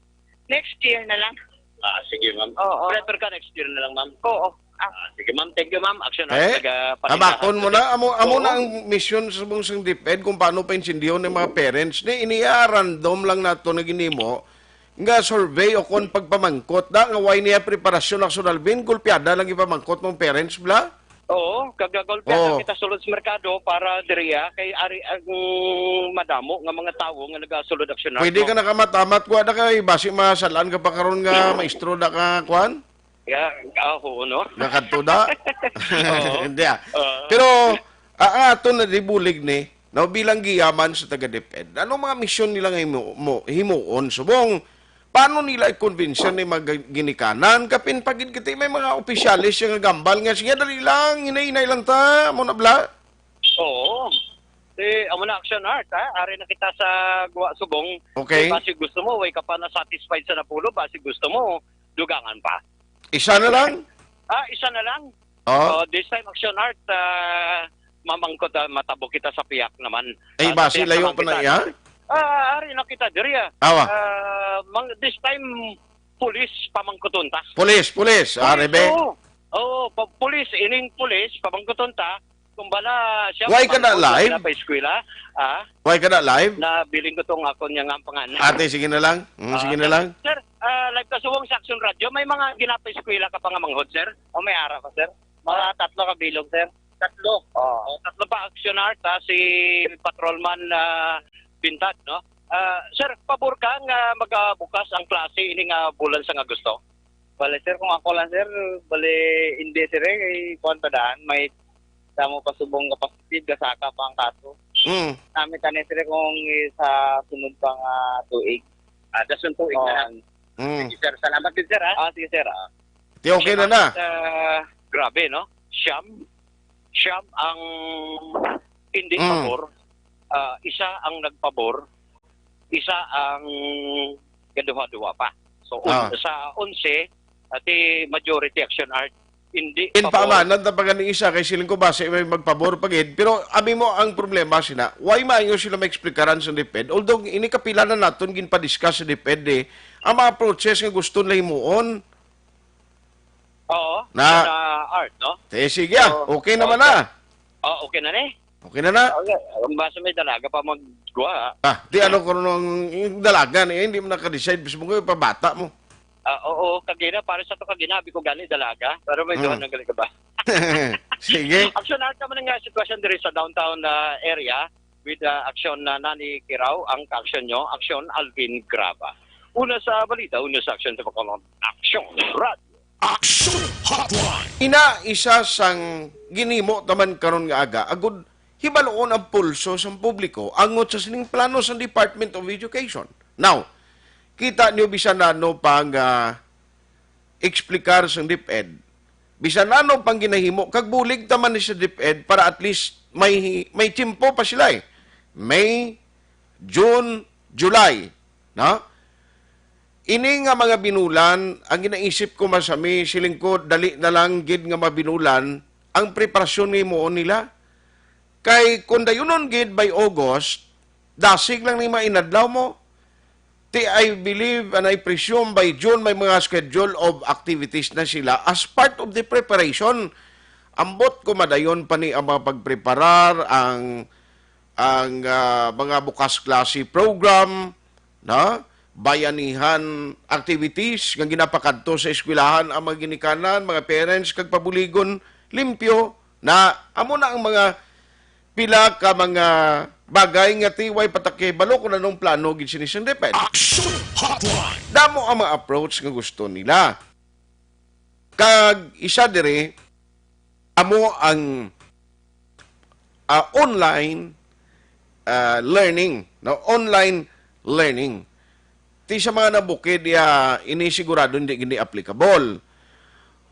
next year na lang. Ah, sige, ma'am. Oo. Prefer ka next year na lang, ma'am? Oo. Ah. Ah, sige, ma'am. Thank you, ma'am. Action Eh, House, taga Parindahan. Abakon mo na. Amo, amo Oo. na ang misyon sa subong sang DepEd kung paano paintindiyon ng mga parents. Ni, iniya random lang nato na ginimo nga survey o kon pagpamangkot na nga way niya preparasyon, Action Alvin, gulpiada lang ipamangkot mong parents, bla? Oo, kagagulpiada Oo. kita sulod sa merkado para diriya kay ari ang madamo nga mga tawo nga nagasulod, Action House, Pwede no? ka na kamamat-amat, wa na kay basi masalaan ka pa karon nga maestro na ka, kwan? Ya, ah, oo, no? Nakadto na? Oo. Hindi, ah. Oo. Pero, ah, ang aton na di bulig ni, no, bilang giyaman sa taga DepEd, ano mga misyon nila nga himo-, mo-, himuon? Subong, paano nila i-convince ni mga ginikanan? Kapin pa gid kita may mga opisyales nga gambal nga, "Sige, dali lang, hinay-hinay lang ta, mo na bla." Oo. Di, amo na, Action Art, ha? Ari na kita sa Guwa Subong. Okay. Di, basi gusto mo, way ka pa na-satisfied sa napulo, basi gusto mo, dugangan pa. Isa na lang? Ah, isa na lang. Oh. Oh, this time, Action Art, ah, mamangkot, ah, matabo kita sa piyak naman. Ay, Ah, sa basi piyak layo naman pa na kita. iya? Ah, ari na kita diri, ah. Awa. Ah, mang-, this time, pulis pamangkuton ta. Pulis, pulis. Pulis, Ari, be. Oo. Oo, pa-, pulis, ining pulis pamangkuton ta. Kung bala siya Why ka na mapangkot, live? Wala pa eskwela. Ah? Why ka na live? Nabiling ko tong akon nga nga pangalan. Ate, sige na lang. Mm, Ah, sige na sir, lang. sir, ah, live ka subong sa Action Radio. May mga ginapa eskwela ka pa nga manghod, sir? O may ara pa, sir? Mga tatlo ka bilog, sir. Tatlo? Oo. Oh, tatlo pa, Action Art, ah, si Patrolman, ah, Bintad, no? Ah, sir, pabor ka nga magabukas ang klase ini nga bulan sa Agosto? Bale, sir, kung ako lang, sir, bale, hindi, sir, eh, kay kuwan pa daan, may damo pa subong nga positive, gasaka pa ang kaso. Mm. Namin tani, sir, kung sa sunod pa nga tuig. Ah, dason tuig na Oo. lang. Mm. Sige, sir. Salamat din, sir, ha? Ah, sige, sir, ah. Di okay na na. Salamat, ah, grabe, no? Siyam. Siyam ang hindi Mm. pabor. ah, isa ang nagpabor, isa ang gaduha-duha pa. So, un- Ah. sa onse, ati majority action art, hindi In pabor. Paamanan ta pa gani isa kay siling ko basi may magpabor pa gid. Pero abi mo ang problema sina, why maayo sila maexplikaran sa DepEd? Although ini kapila na naton ginpadiscuss sa DepEd eh, ang mga approaches nga gusto nila himuon. Oo, Na. sa art, no? Eh, sige, ah. Oo. Okay naman Oo, na. Oh, okay na ni. Okay na na. Okay. Ang basa may dalaga pa magguha, ha? Ah, di ano ko nung yung dalaga na, eh, hindi mo naka-decide, mismo ko yung pabata mo. Ah, oo, kagina, para sa to kagina, abi ko gani dalaga, pero may Hmm. duha na gali ka ba? Sige. Aksyon na naman nga sitwasyon diri sa downtown, ah, area with, ah, aksyon na Nani Kirao, ang ka-aksyon nyo, aksyon Alvin Graba. Una sa balita, una sa aksyon sa Bacolod, Aksyon Radio. Action Hotline. Ina isa sang ginhimo taman karon nga aga, agud hibaluon ang pulso sang publiko angot sa sining plano sang Department of Education. Now, kita niyo bisan ano pang, ah, explicar sang DepEd, bisan ano pang ginahimo, kag bulig taman ni sa DepEd para at least may, may tiyempo pa sila eh. May, June, July, no? Ini nga mga binulan, ang ginaisip ko masami, siling ko, dali na lang gid nga mabinulan ang preparasyon nga himuon nila. Kay kung dayunon gid by August, dasig lang ni mainadlaw mo. Ti, I believe and I presume by June may mga schedule of activities na sila as part of the preparation. Ambot ko madayon pa ni ang mga pagpreparar, ang, ang, ah, mga bukas klase program, no? Bayanihan activities nga ginapakadto sa eskwelahan ang mga ginikanan, mga parents, kag pabuligon limpyo na amo na ang mga pila ka mga bagay nga ti way patakibalo kung anong plano gid sini sang DepEd. Action Hotline. Damo ang mga approach nga gusto nila. Kag isa diri, amo ang, ah, online, ah, learning, no? Online learning. Ti sa mga nabukid, ya, ini sigurado hindi gid applicable.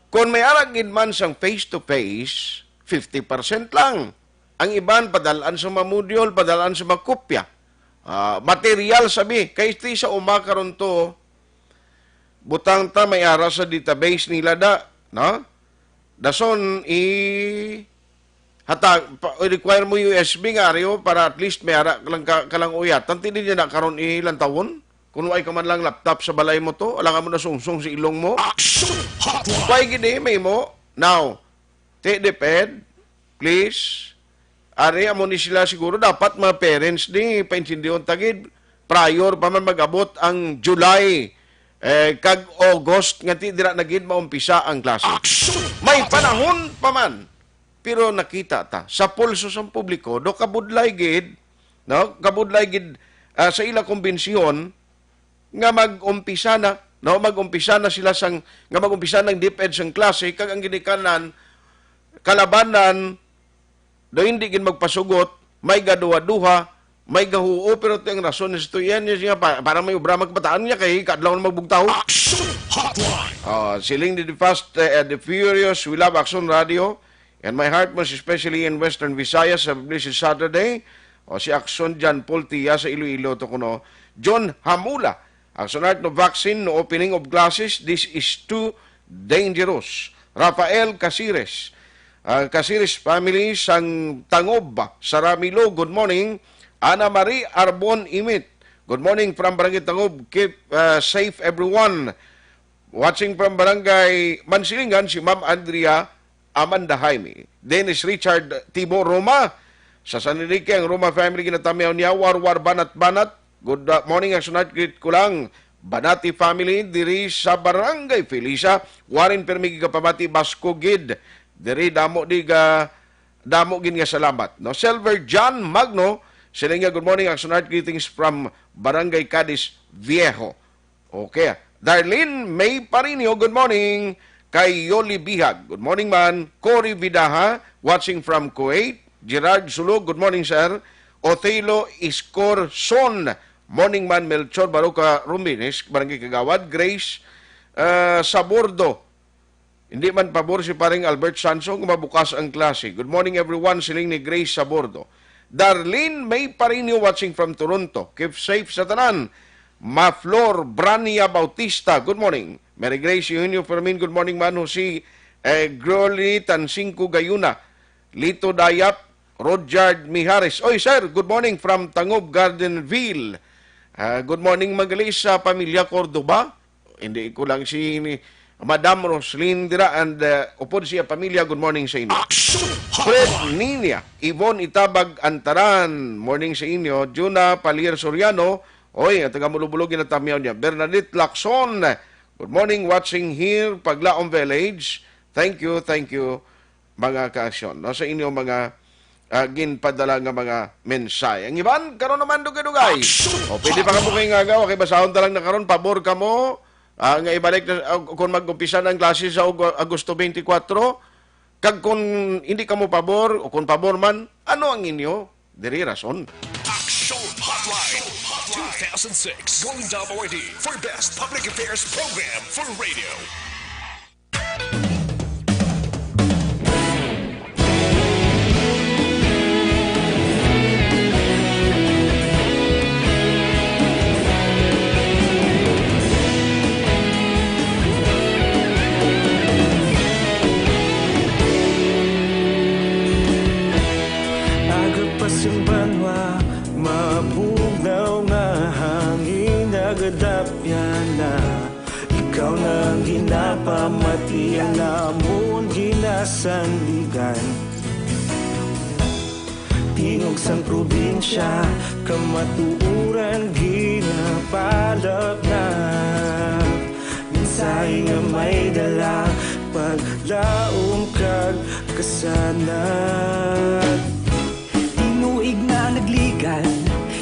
Kung may ara gid man sang face-to-face, fifty percent lang. Ang iban, padal-an sa mga module, padal-an sa mga kopya. Ah, material, sabi. Kay ti sa uma karon to, butang ta, may ara sa database nila da, no? Dason, i-, hatag, pa, i-require mo U S B nga ari, oh, para at least may ara ka lang ka, ka lang uyatan. Ti di niya na karon ilantawon. Kung way ka man lang laptop sa balay mo to, alangan mo na sungsong sa ilong mo. Action Hotline. Why gid eh, may mo? Now, ti DepEd, please. Ari, amo ni sila siguro dapat mga parents ni paintindihon ta gid. Prior pa man mag-abot ang July, eh, kag August nga ti dira na gid maumpisa ang klase. Action May Hotline. Panahon pa man, pero nakita ta sa pulso sang publiko, do kabudlay gid, no? Kabudlay gid, ah, sa ila kumbensyon nga mag-umpisa na, no? Mag-umpisa na sila sang, nga mag-umpisa ng DepEd sang klase, kag ang ginikanan, kalabanan, do hindi gid magpasugot, may gaduha-duha, may gahuo, pero ti ang rason is to yan, yung siya, pa, para may obra magbataan niya kay kadlaw na magbugtaw. Action Hotline. Oh, siling ni The Fast, eh, The Furious, we love Action Radio. And my heart most especially in Western Visayas, a blessed Saturday. O si Action John Paul Tia sa Iloilo to kuno. John Hamula, Action Art, no vaccine, no opening of classes. This is too dangerous. Rafael Casires, ah, Casires family sang Tangob, Saramilo, good morning. Ana Marie Arbon Imit, good morning from Barangay Tangob. Keep, ah, safe everyone. Watching from Barangay Mansilingan, si Ma'am Andrea Amanda Jaime. Dennis Richard Tibo Roma. Sa San Enrique, ang Roma family ginatamyaw niya, Warwar Banat Banat. Good, uh, morning, Action Art. Greet ko lang. Banati family, diri sa Barangay Felisa. Warin permi gigapamati, Basko gid. Diri damo di ga, damo gid nga salamat. No? Silver John Magno, sila nga, good morning, Action Art. Greetings from Barangay Cadiz Viejo. Okay. Darlene May Parinio, good morning. Kay Yoli Bihag, good morning man. Cory Vidaha, watching from Kuwait. Gerard Sulog, good morning, sir. Othelio Iscorson, morning man. Melchor Baroca Rumbines, Barangay Kagawad. Grace, uh, Sabordo, hindi man pabor si Paring Albert Sanso nga mabukas ang klase. Good morning, everyone, siling ni Grace Sabordo. Darlene May Parinio watching from Toronto. Keep safe sa tanan. Ma Flor Brania Bautista, good morning. Mary Grace Eugenio Fermin, good morning man. Jose, eh, Girly Tansingco Gayuna, Lito Dayap, Rodyard Mijares. Oy, sir, good morning from Tangob, Gardenville. Ah, good morning, Magalis, sa pamilya Cordoba. Hindi ko lang si ni Madam Roslyn dira and, uh, upod siya pamilya, good morning sa inyo. Action Fred Hotline. Ninia, Yvonne Itabag Antaran, morning sa inyo. Juna Palier Soriano, oy, ang taga Mulubulog ginatamyaw niya. Bernadette Lacson, good morning, watching here, Paglaom Village. Thank you, thank you, mga kaaksyon, no, sa inyo mga, ah, ginpadala nga mga mensahe. Ang iban, karon naman dugay-dugay. Action! O, pwede pa kamo kay ngagaw, kay basahon ta lang na karon, pabor kamo, ah, nga ibalik na, ah, kung mag-umpisa na ang klase sa Aug-, Agosto twenty-four, kag kung hindi kamo pabor, o kung pabor man, ano ang inyo diri rason? Action Hotline two thousand six, Golden Dome Awardee for Best Public Affairs Program for Radio. Aga pa sing banwa, mabugnaw nga hangin, nagadapyan na. Ikaw na ang ginapamati, ang amon ginasandigan. Tingog sang probinsya, kamatuoran ginapalapnap. Mensahe nga may dala, paglaom kag kasanag. Tinuig na nagligan,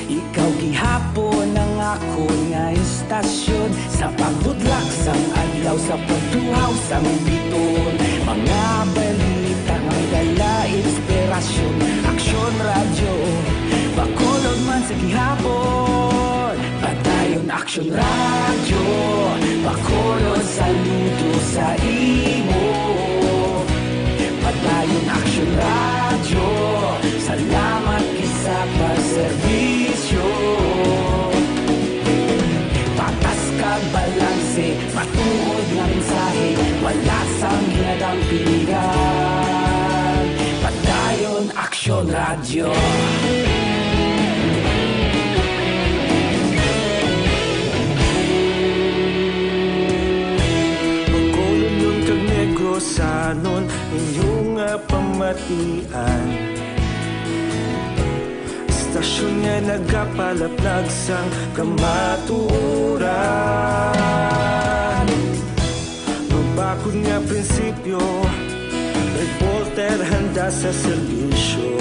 ikaw gihapon ang akon nga istasyon. Sa pagbudlak sang adlaw, sa pagtuhaw sang bituon, mga balita nga may dala inspirasyon. Aksyon Radyo, Bacolod man sa gihapon. Padayon Aksyon Radyo, Bacolod, saludo sa imo. Padayon Aksyon Radyo, salamat gid sa pagserbisyo. Patas kag balanse, matuod nga mensahe, wala sang ginadampingan. Padayon Aksyon Radyo. Bacolodnon kag Negrosanon, inyo nga pamatian. Istasyon nga nagapalapnag sang kamatuoran. Mabakod nga prinsipyo, reporter handa sa serbisyo.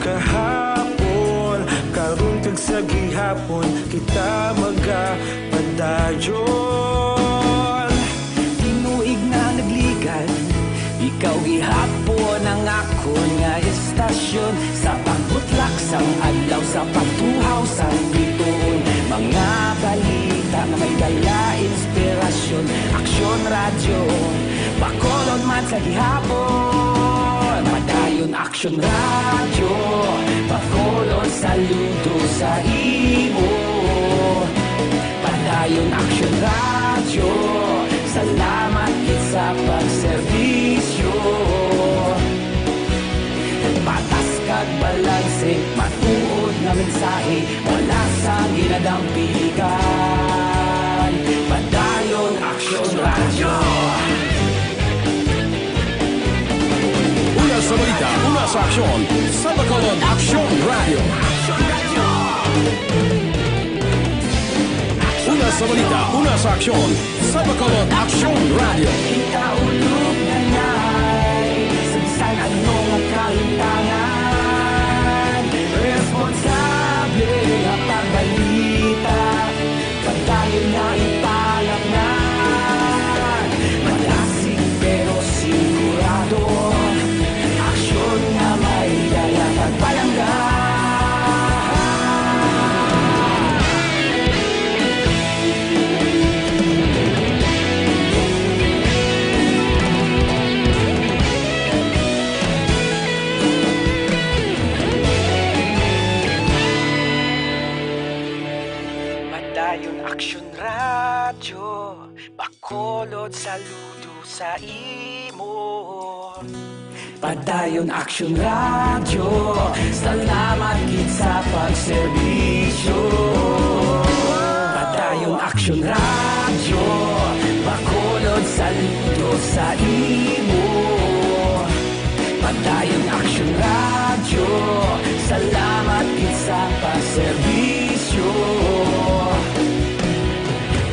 Kahapon, karon kag sa gihapon, kita magapadayon. Tinuig na nagligan, ikaw gihapon ang akon nga istasyon. Sa pagbutlak sang adlaw, sa pagtuhaw sang bituon, mga balita nga may dala inspirasyon. Aksyon Radyo, Bacolod man sa gihapon. Padayon Aksyon Radyo, Bacolod, saludo sa imo. Padayon Aksyon Radyo, salamat gid sa pagserbisyo. Patas kag balanse, matuod nga mensahe, wala sang ginadampigan. Padayon Aksyon Radyo. Una sa balita, una sa aksyon, sa Bacolod Aksyon Radyo. Una sa balita, una sa aksyon, sa Bacolod Aksyon Radyo. Kita ulog na nay, sa bisan ano nga kalimtangan, responsable nga pagbalita. Padayon na ipalapngan, malasig pero sigurado. Aksyon nga may dala pagpalangga. Padayon Aksyon Radyo, Bacolod, saludo sa imo. Padayon Aksyon Radyo, salamat gid sa pagserbisyo. Padayon Aksyon Radyo, Bacolod, saludo sa imo. Padayon Aksyon Radyo, salamat gid sa pagserbisyo.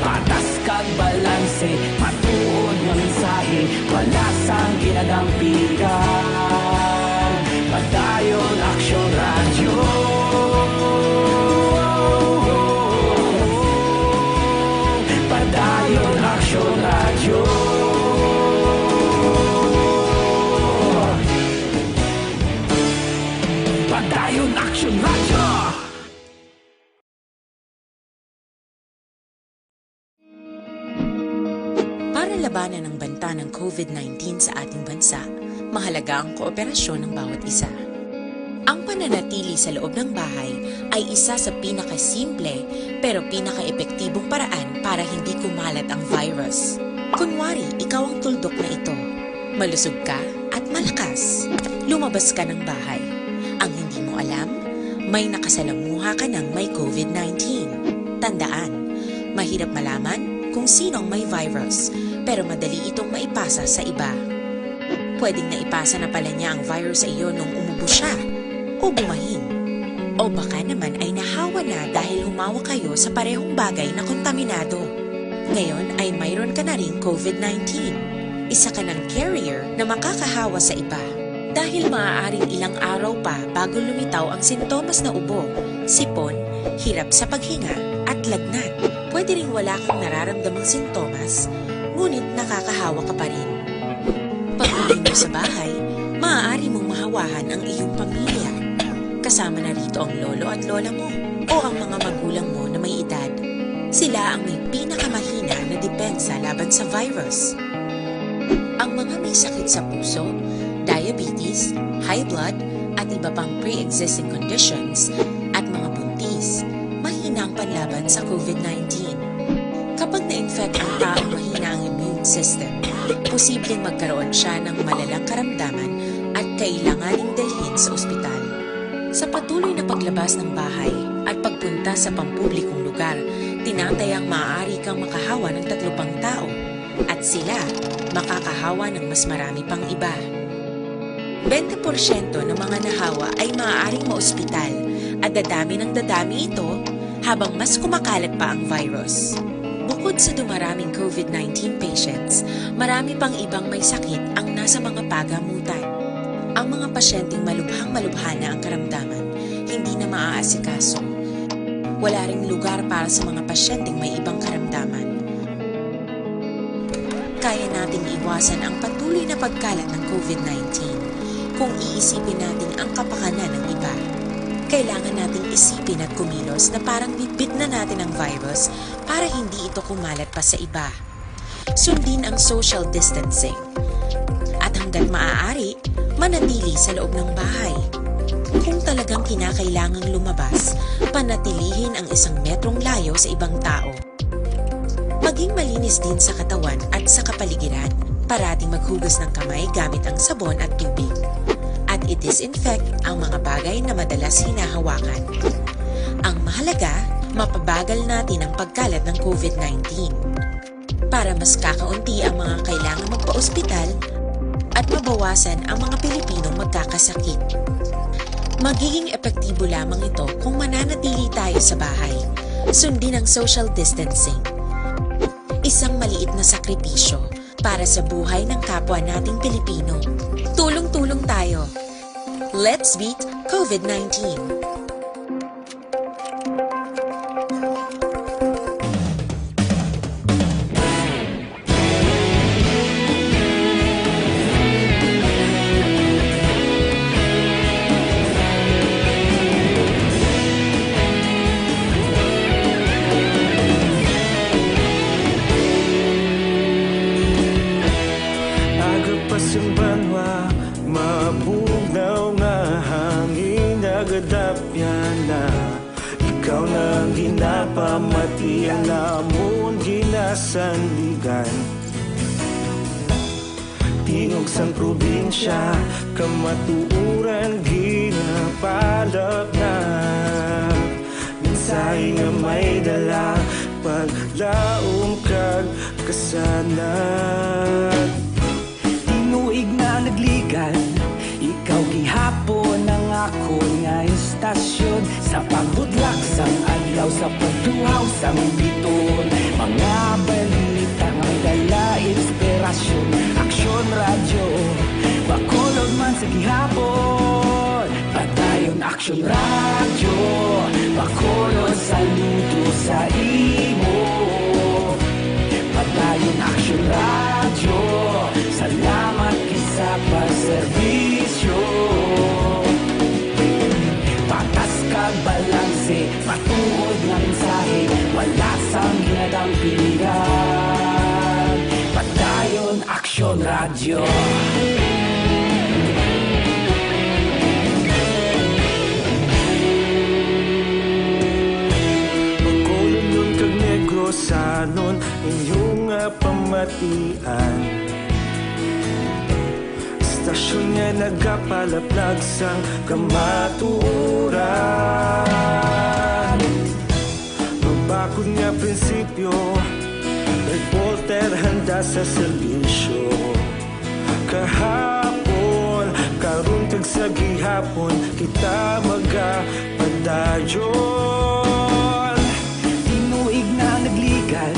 Patas kag balanse, matuod nga mensahe, wala sang ginadampigan. Padayon Aksyon Radyo. Padayon Aksyon Radyo. Padayon Aksyon Radyo. Para labanan ang banta ng COVID nineteen sa ating bansa, mahalaga ang kooperasyon ng bawat isa. Ang pananatili sa loob ng bahay ay isa sa pinakasimple pero pinakaepektibong paraan para hindi kumalat ang virus. Kunwari, ikaw ang tuldok na ito. Malusog ka at malakas. Lumabas ka ng bahay. Ang hindi mo alam, may nakasalamuha ka ng may COVID nineteen. Tandaan, mahirap malaman kung sino ang may virus, pero madali itong maipasa sa iba. Pwedeng naipasa na pala niya ang virus sa iyo nung umubo siya o bumahin. O baka naman ay nahawa na dahil humawak kayo sa parehong bagay na kontaminado. Ngayon ay mayroon ka na ring COVID nineteen. Isa ka ng carrier na makakahawa sa iba. Dahil maaaring ilang araw pa bago lumitaw ang sintomas na ubo, sipon, hirap sa paghinga, at lagnat. Pwede ring wala kang nararamdamang sintomas, ngunit nakakahawa ka pa rin. Pag-uwi mo sa bahay, maaari mong mahawahan ang iyong pamilya. Kasama na rito ang lolo at lola mo o ang mga magulang mo na may edad. Sila ang may pinakamahina na depensa laban sa virus. Ang mga may sakit sa puso, diabetes, high blood, at iba pang pre-existing conditions, at mga buntis, mahina ang panlaban sa COVID nineteen. Kapag na-infect ang taong mahina ang immune system, posibleng magkaroon siya ng malalang karamdaman at kailanganing dalhin sa ospital. Sa patuloy na paglabas ng bahay at pagpunta sa pampublikong lugar, tinatayang maaari kang makahawa ng tatlo pang tao at sila makakahawa ng mas marami pang iba. Bente porsyento ng mga nahawa ay maaaring maospital at dadami ng dadami ito habang mas kumakalat pa ang virus. Bukod sa dumaraming COVID nineteen patients, marami pang ibang may sakit ang nasa mga pagamutan. Ang mga pasyenteng malubhang malubha na ang karamdaman, hindi na maaasikaso. Wala ring lugar para sa mga pasyenteng may ibang karamdaman. Kaya nating iwasan ang patuloy na pagkalat ng COVID nineteen kung iisipin natin ang kapakanan ng iba. Kailangan nating isipin at kumilos na parang bitbit na natin ang virus para hindi ito kumalat pa sa iba. Sundin ang social distancing. At hanggat maaari, manatili sa loob ng bahay. Kung talagang kinakailangang lumabas, panatilihin ang isang metrong layo sa ibang tao. Maging malinis din sa katawan at sa kapaligiran. Parating maghugas ng kamay gamit ang sabon at tubig. At i-disinfect ang mga bagay na madalas hinahawakan. Ang mahalaga, mapabagal natin ang pagkalat ng COVID nineteen. Para mas kakaunti ang mga kailangang magpa-ospital at mabawasan ang mga Pilipinong magkakasakit. Magiging epektibo lamang ito kung mananatili tayo sa bahay. Sundin ang social distancing. Isang maliit na sakripisyo para sa buhay ng kapwa nating Pilipino. Tulong-tulong tayo. Let's beat COVID nineteen. Agapas ang banwa, mabugnaw nga hangin, nagadap Ang ginapamati namon ginasandigan. Tingog sang probinsya, kamatuoran ginapalapnap. Mensahe nga may dala, paglaom kag kasanag. Tinuig nga nagligan, ikaw gihapon ang akon nga istasyon. Sa pagbutlak sang adlaw, sa pagtuhaw sang biton, mga balita nga may dala inspirasyon. Aksyon Radyo, Bacolod man sa gihapon. Padayon Aksyon Radyo, Bacolod, saludo sa imo. Padayon Aksyon Radyo, salamat gid sa pagserbisyo. Patas kag balanse, matuod nga mensahe, wala sang ginadampigan. Padayon Aksyon Radyo. Bacolodnon kag Negrosanon, inyo nga pamatian. Istasyon nga nagapalaplag sang kamatuoran. Mabakod nga prinsipyo, reporter handa sa serbisyo. Kahapon, karon kag sa gihapon, kita magapadayon. Tinuig nga nagligan,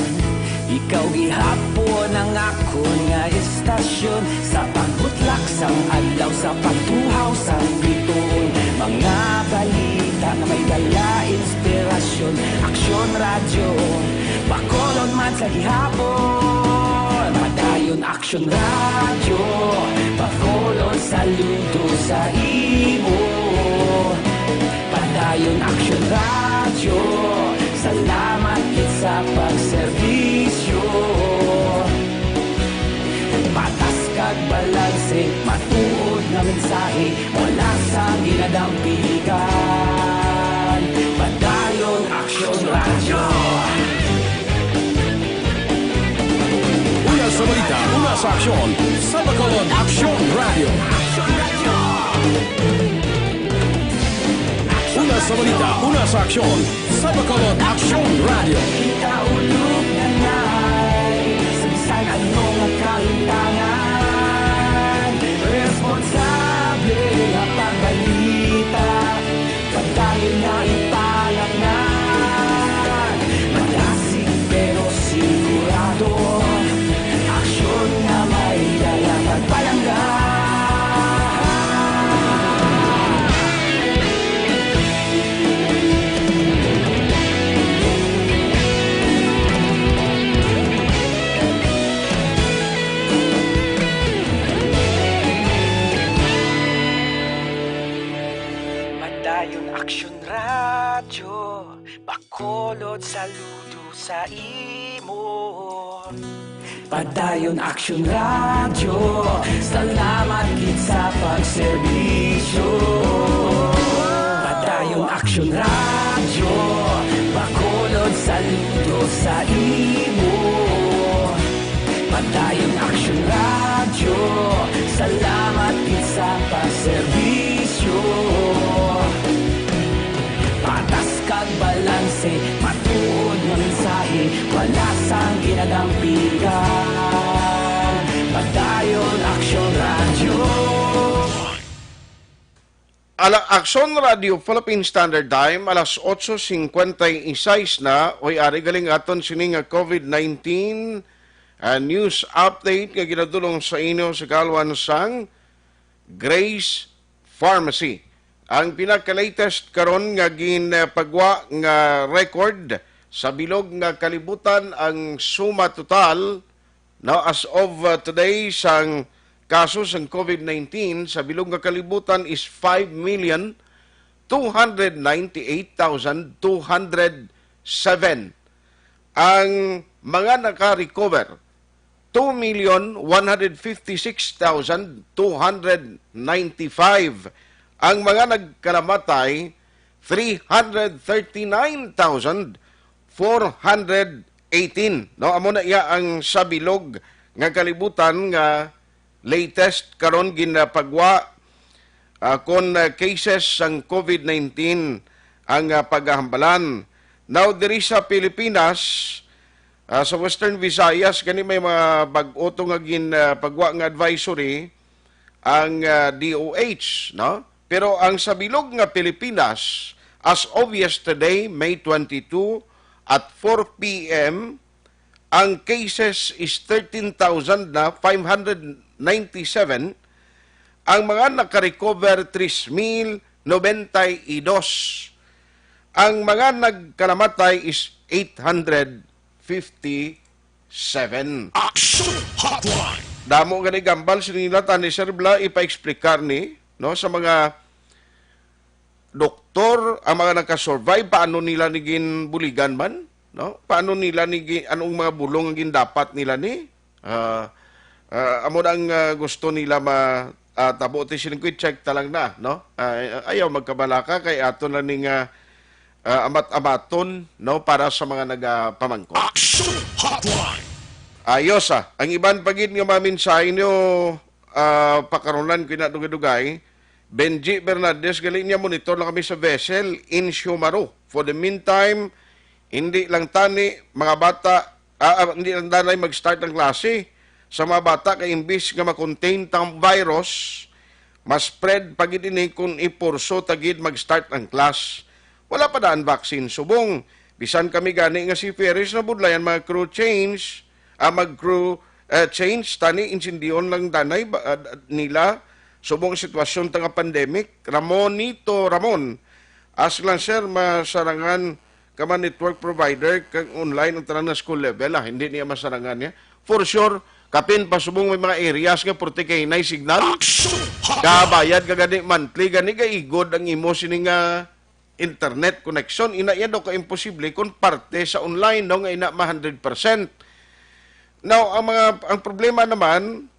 ikaw gihapon ang akon nga istasyon. Sa pagbutlak sang adlaw, sa pagtuhaw sang biton, mga balita nga may dala inspirasyon. Aksyon Radyo, Bacolod man sa gihapon. Padayon Aksyon Radyo, Bacolod, saludo sa imo. Padayon Aksyon Radyo, salamat gid sa pagserbisyo. Patas kag balanse, matuod nga mensahe, wala sang ginadampigan. Padayon Aksyon Radyo. Una sa balita, una sa aksyon, sa Bacolod Aksyon Radyo. Una sa balita, una sa aksyon, sa Bacolod Aksyon Radyo. Kita ulog na nay, sa bisan ano nga kalimtangan, responsable nga pagbalita. Padayon nga ipalangga, malasig pero sigurado. Aksyon nga may dala pagpalangga. Padayon Aksyon Radyo, Bacolod, saludo sa imo. Padayon Aksyon Radyo, salamat gid sa pagserbisyo. Padayon Aksyon Radyo, Bacolod, saludo sa imo. Padayon Aksyon Radyo, salamat gid sa pagserbisyo. Patas kag balanse, matuod nga mensahe, wala sang ginadampigan. Padayon Aksyon Radyo. Ala, Aksyon Radio Philippine Standard Time, alas otso cincuenta y seis na, oy, ari galing aton sini nga COVID nineteen, ah, news update nga ginadulong sa inyo sa kalwan sang Grace Pharmacy. Ang pinaka-latest karon nga ginpagwa nga record sa bilog nga kalibutan, ang suma total, no, as of, uh, today, sang kaso sang COVID nineteen sa bilog nga kalibutan is five million two hundred ninety-eight thousand two hundred seven. Ang mga naka-recover, two million one hundred fifty-six thousand two hundred ninety-five. Ang mga nagkalamatay, three hundred thirty-nine thousand four hundred eighteen. No, amo na iya ang sa bilog nga kalibutan nga latest karon ginapagwa, ah, kon, ah, cases sang COVID nineteen ang, ah, pagahambalan. Now, diri sa Pilipinas, ah, sa Western Visayas, gani may mga bag-o to nga gin, ah, pagwa nga advisory ang, ah, D O H, no? Pero ang sa bilog nga Pilipinas, as of yesterday, May twenty-two, at four P M, ang cases is thirteen thousand na five hundred ninety-seven, ang mga nakarecover, tres mil nobenta y dos, ang mga nagkalamatay is eight hundred fifty-seven. Action Hotline. Damo gani gambal sini nila tani, Sir Bla, ipa-explicar ni, no, sa mga doktor, ang mga nakasurvive, paano nila ni ginbuligan man, no? Paano nila ni gi-, anong mga bulong ang gindapat nila ni? Ah, ah, amo na ang, ah, gusto nila ma-, ah, tabo ti siling ko, i-check ta lang na, no? Ah, ayaw magkabalaka kay ato na ning, ah, ah, amat-amaton, no, para sa mga nagapamangkot. Action Hotline. Ayos, ah. Ang iban pa gid nga mga mensahe nyo, ah, pakaronan ko na dugay-dugay. Benji Bernaldez, gali niya, monitor lang kami sa vessel in Siumaru. For the meantime, hindi lang tani, mga bata, ah, ah, hindi lang danay mag-start ang klase. Sa mga bata, kay imbis nga ma-contain tang virus, mas spread pa gid ini kung ipurso ta gid mag-start ang class. Wala pa daan vaccine subong. Bisan kami gani nga seafarers nabudlayan mga crew change, ah, mag-crew, eh, change, tani insindiyon lang danay ba, ah, nila subong ang sitwasyon ta nga pandemic. Ramonito Ramon, ask lang, sir, masarangan ka man network provider kag online ang tanan nga school level, ah, hindi niya masarangan niya. For sure, kapin pa subong may mga areas nga purti kay nay signal. Action Hotline. Kabayad ka gani monthly, gani gaigod ang imo sini nga internet connection. Ina iya daw ka imposible kung parte sa online daw nga ina ma hundred percent. Now, ang mga, ang problema naman,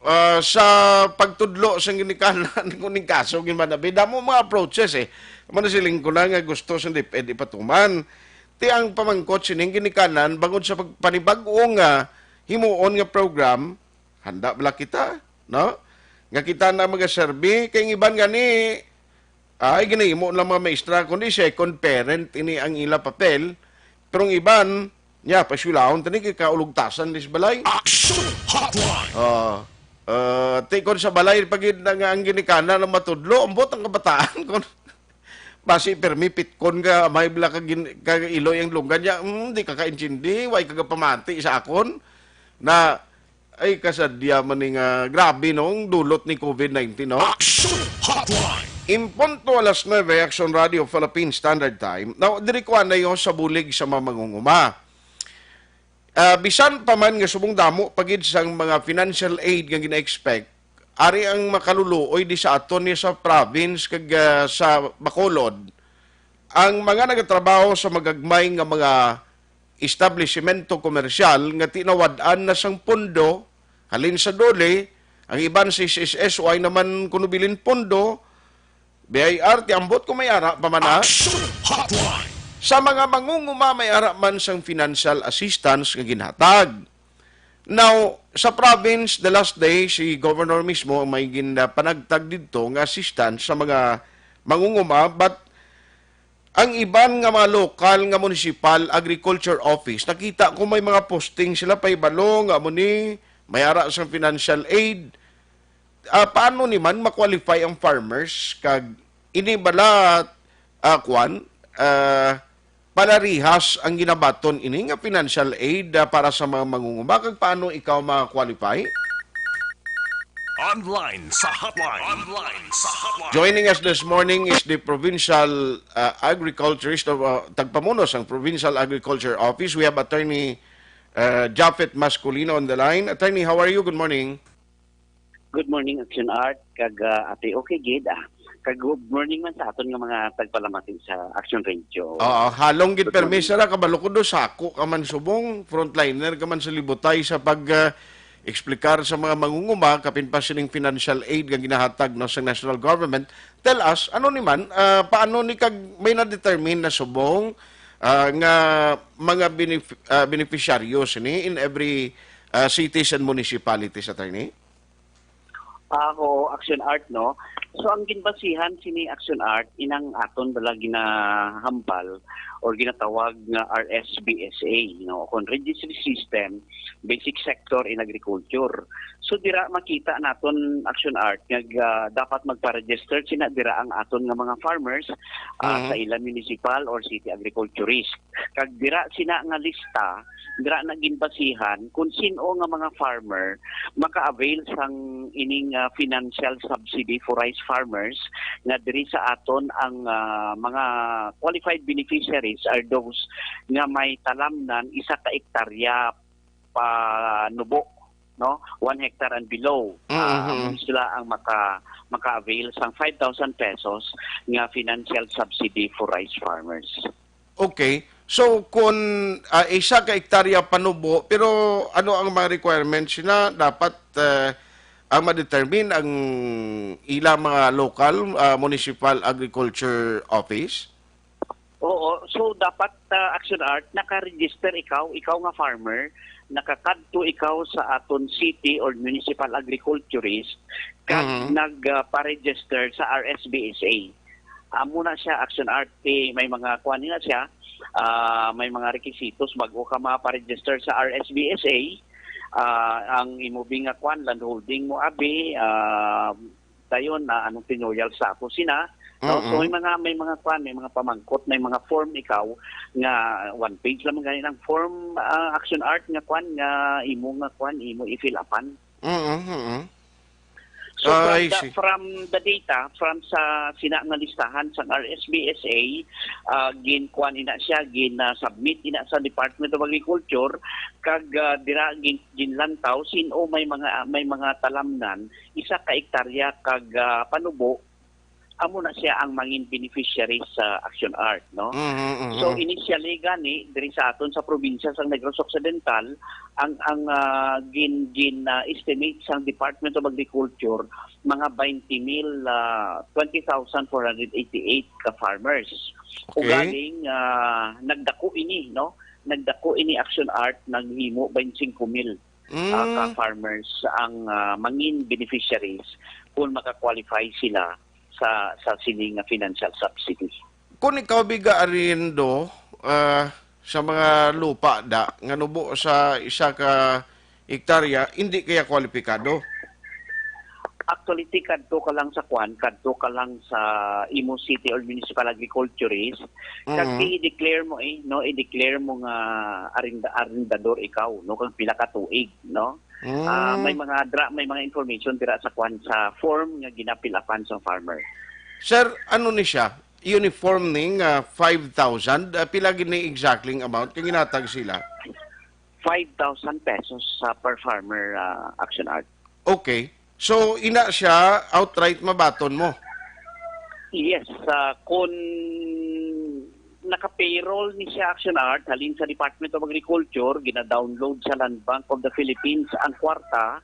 ah, sa pagtudlo sa ginikanan kuning kaso, ginmanabi, damo mga approaches, eh. Amo na siling ko na nga gusto sa DepEd ipatuman. Ti ang pamangkot sining ginikanan bangod sa pagpanibag-o nga himuon nga program, handa bala kita, no? Nga kita na magaserbi, kay ang iban gani, ay, ginahimo lang mga maestra, kundi second parent ini ang ila papel. Pero ang iban, nya, paswilahon tani kay kaulugtasan dis balay. Action Hotline. Oh. Uh, ti kon sa balay pa gid na nga ang ginikanan ang matudlo, ambot ang kabataan kon basi permi pitkon ka, may bala ka, gin, ka iloy ang lunggan niya, mm, di ka kaintindi, way ka pamati sa akon na, ay, kasadya man ni nga grabe, no, ang dulot ni COVID nineteen, no? Action Hotline. In punto alas nuebe, Action Radio Philippine Standard Time. Now, diri ko anay, oh, sa bulig sa mga mangunguma. Ah, bisan pa man nga subong damo pa gid sang mga financial aid nga gina-expect, ari ang makaluluoy di sa aton ni sa province kag, ah, sa Bacolod, ang mga nagatrabaho sa magagmay nga mga establisimento komersyal nga tinawad-an na sang pondo halin sa DOLE, ang iban sa S S S, way naman kuno bilin pondo, B I R, ti ambot ko may ara pa man, ah. Action Hotline. Sa mga mangunguma, may ara man sang financial assistance nga ginhatag. Now, sa province, the last day, si Governor mismo ang may gin-, panagtag didto nga assistance sa mga mangunguma, but ang iban nga mga lokal nga municipal agriculture office, nakita ko may mga posting sila pahibalo nga amo ni may ara sang financial aid. Ah, paano ni man ma-qualify ang farmers kag ini bala, ah, kwan, ah, palarihas ang ginabaton ini nga financial aid, ah, para sa mga mangunguma, kag paano ikaw ma-qualify? Online sa hotline. Online sa hotline. Joining us this morning is the provincial, uh, agriculturist of, uh, tagpamuno sang Provincial Agriculture Office. We have Attorney, uh, Japhet Masculino on the line. Attorney, how are you? Good morning. Good morning, Action Art, kag, uh, Ate, okay gid, ah. Kag good morning man sa aton nga mga tagpalamati sa Action Radio. Oo, halong gid. Good morning. Permi, sir, ah, kabalo ko do, sako ka man subong, frontliner ka man sa libutay sa pag, uh, explicar sa mga mangunguma kapin pa sining financial aid nga ginahatag, no, sa national government. Tell us, ano ni man, ah, paano ni kag may na-determine na subong, ah, nga mga benef-, ah, beneficiaries ni in every, ah, cities and municipalities, attorney? Ako, Action Art, no? So, ang ginbasihan sini Action Art, inang aton bala ginahambal or ginatawag nga R S B S A, no? Kung Registry System, Basic Sector in Agriculture. So, dira makita naton Action Art nga ah, dapat magpa-register sina dira ang aton nga mga farmers ah, Mhm. sa ilang municipal or city agriculturist. Kag dira sina nga lista, dira na ginbasihan kung sino nga mga farmer maka-avail sang ining ah, financial subsidy for rice farmers nga diri sa aton ang ah, mga qualified beneficiaries are those nga may talamnan isa ka ektarya panubo, no? One hectare and below. Ah, Mhm. Amo sila ang maka maka-avail sang five thousand pesos nga financial subsidy for rice farmers. Okay. So, kung ah, isa ka ektarya panubo, pero ano ang mga requirements na dapat ah, ang ma-determine ang ila mga local ah, municipal agriculture office? Oo, so dapat ah, Action Art naka-register ikaw, ikaw nga farmer, nakakadto ikaw sa aton city or municipal agriculturist kag Mhm. nagpa-register sa R S B S A. Amo na siya, Action Art, eh, may mga kuan na siya, ah, may mga requisitos bago ka mapa-register sa R S B S A. Ah, ang imo bi nga kuan, landholding mo abi, ah, dayon na anong tenurial status sina, no? So may Mhm. mga may mga kuan, may mga pamangkot, may mga form ikaw nga one page lang gani ang form ah, Action Art nga kuan nga imo nga kuan imo i-fill upan. Mhm, mhm. So from I the, see. from the data, from sa sina nga listahan sang R S B S A, ah, gin kuan ina siya, gin ah, submit ina sa Department of Agriculture kag ah, dira gin, ginlantaw sin-o may mga may mga talamnan isa ka ektarya kag ah, panubo, amo na siya ang mangin beneficiary sa Action Art, no? Mhm, mhm. So initially gani diri sa aton sa probinsya sa Negros Occidental ang ang ah, gin gin ah, estimate sang Department of Agriculture mga twenty mil ah, twenty thousand four hundred eighty-eight ka farmers. Okay. Ugaling ah, nagdako ini, no? Nagdako ini Action Art, naghimo twenty-five mil ah, ka Mm. farmers ang ah, mangin beneficiaries kung maka-qualify sila sa sa sini nga financial subsidy. Kung ikaw biga ariendo ah, sa mga lupa da nga nubo sa isa ka hektarya, hindi kaya kwalipikado. Actually, ti kadto ka lang sa kwan, kadto ka lang sa imo city or municipal agriculturist, kag Mhm. ti i-declare mo eh, no, i-declare mo nga arinda arendador ikaw, no, kag pila ka tuig, no? Ah, may Mm. mga dra, may mga information dira sa kwan sa form nga ginapilapan sa farmer. Sir, ano ni siya? Uniform ni nga five thousand, ah, pila gid ni exactly ang amount kay ginatag sila? Five thousand pesos sa per farmer ah, Action Art. Okay. So, ina siya, outright mabaton mo? Yes, ah, kun naka-payroll ni siya Action Art halin sa Department of Agriculture, gina-download sa Land Bank of the Philippines ang kwarta,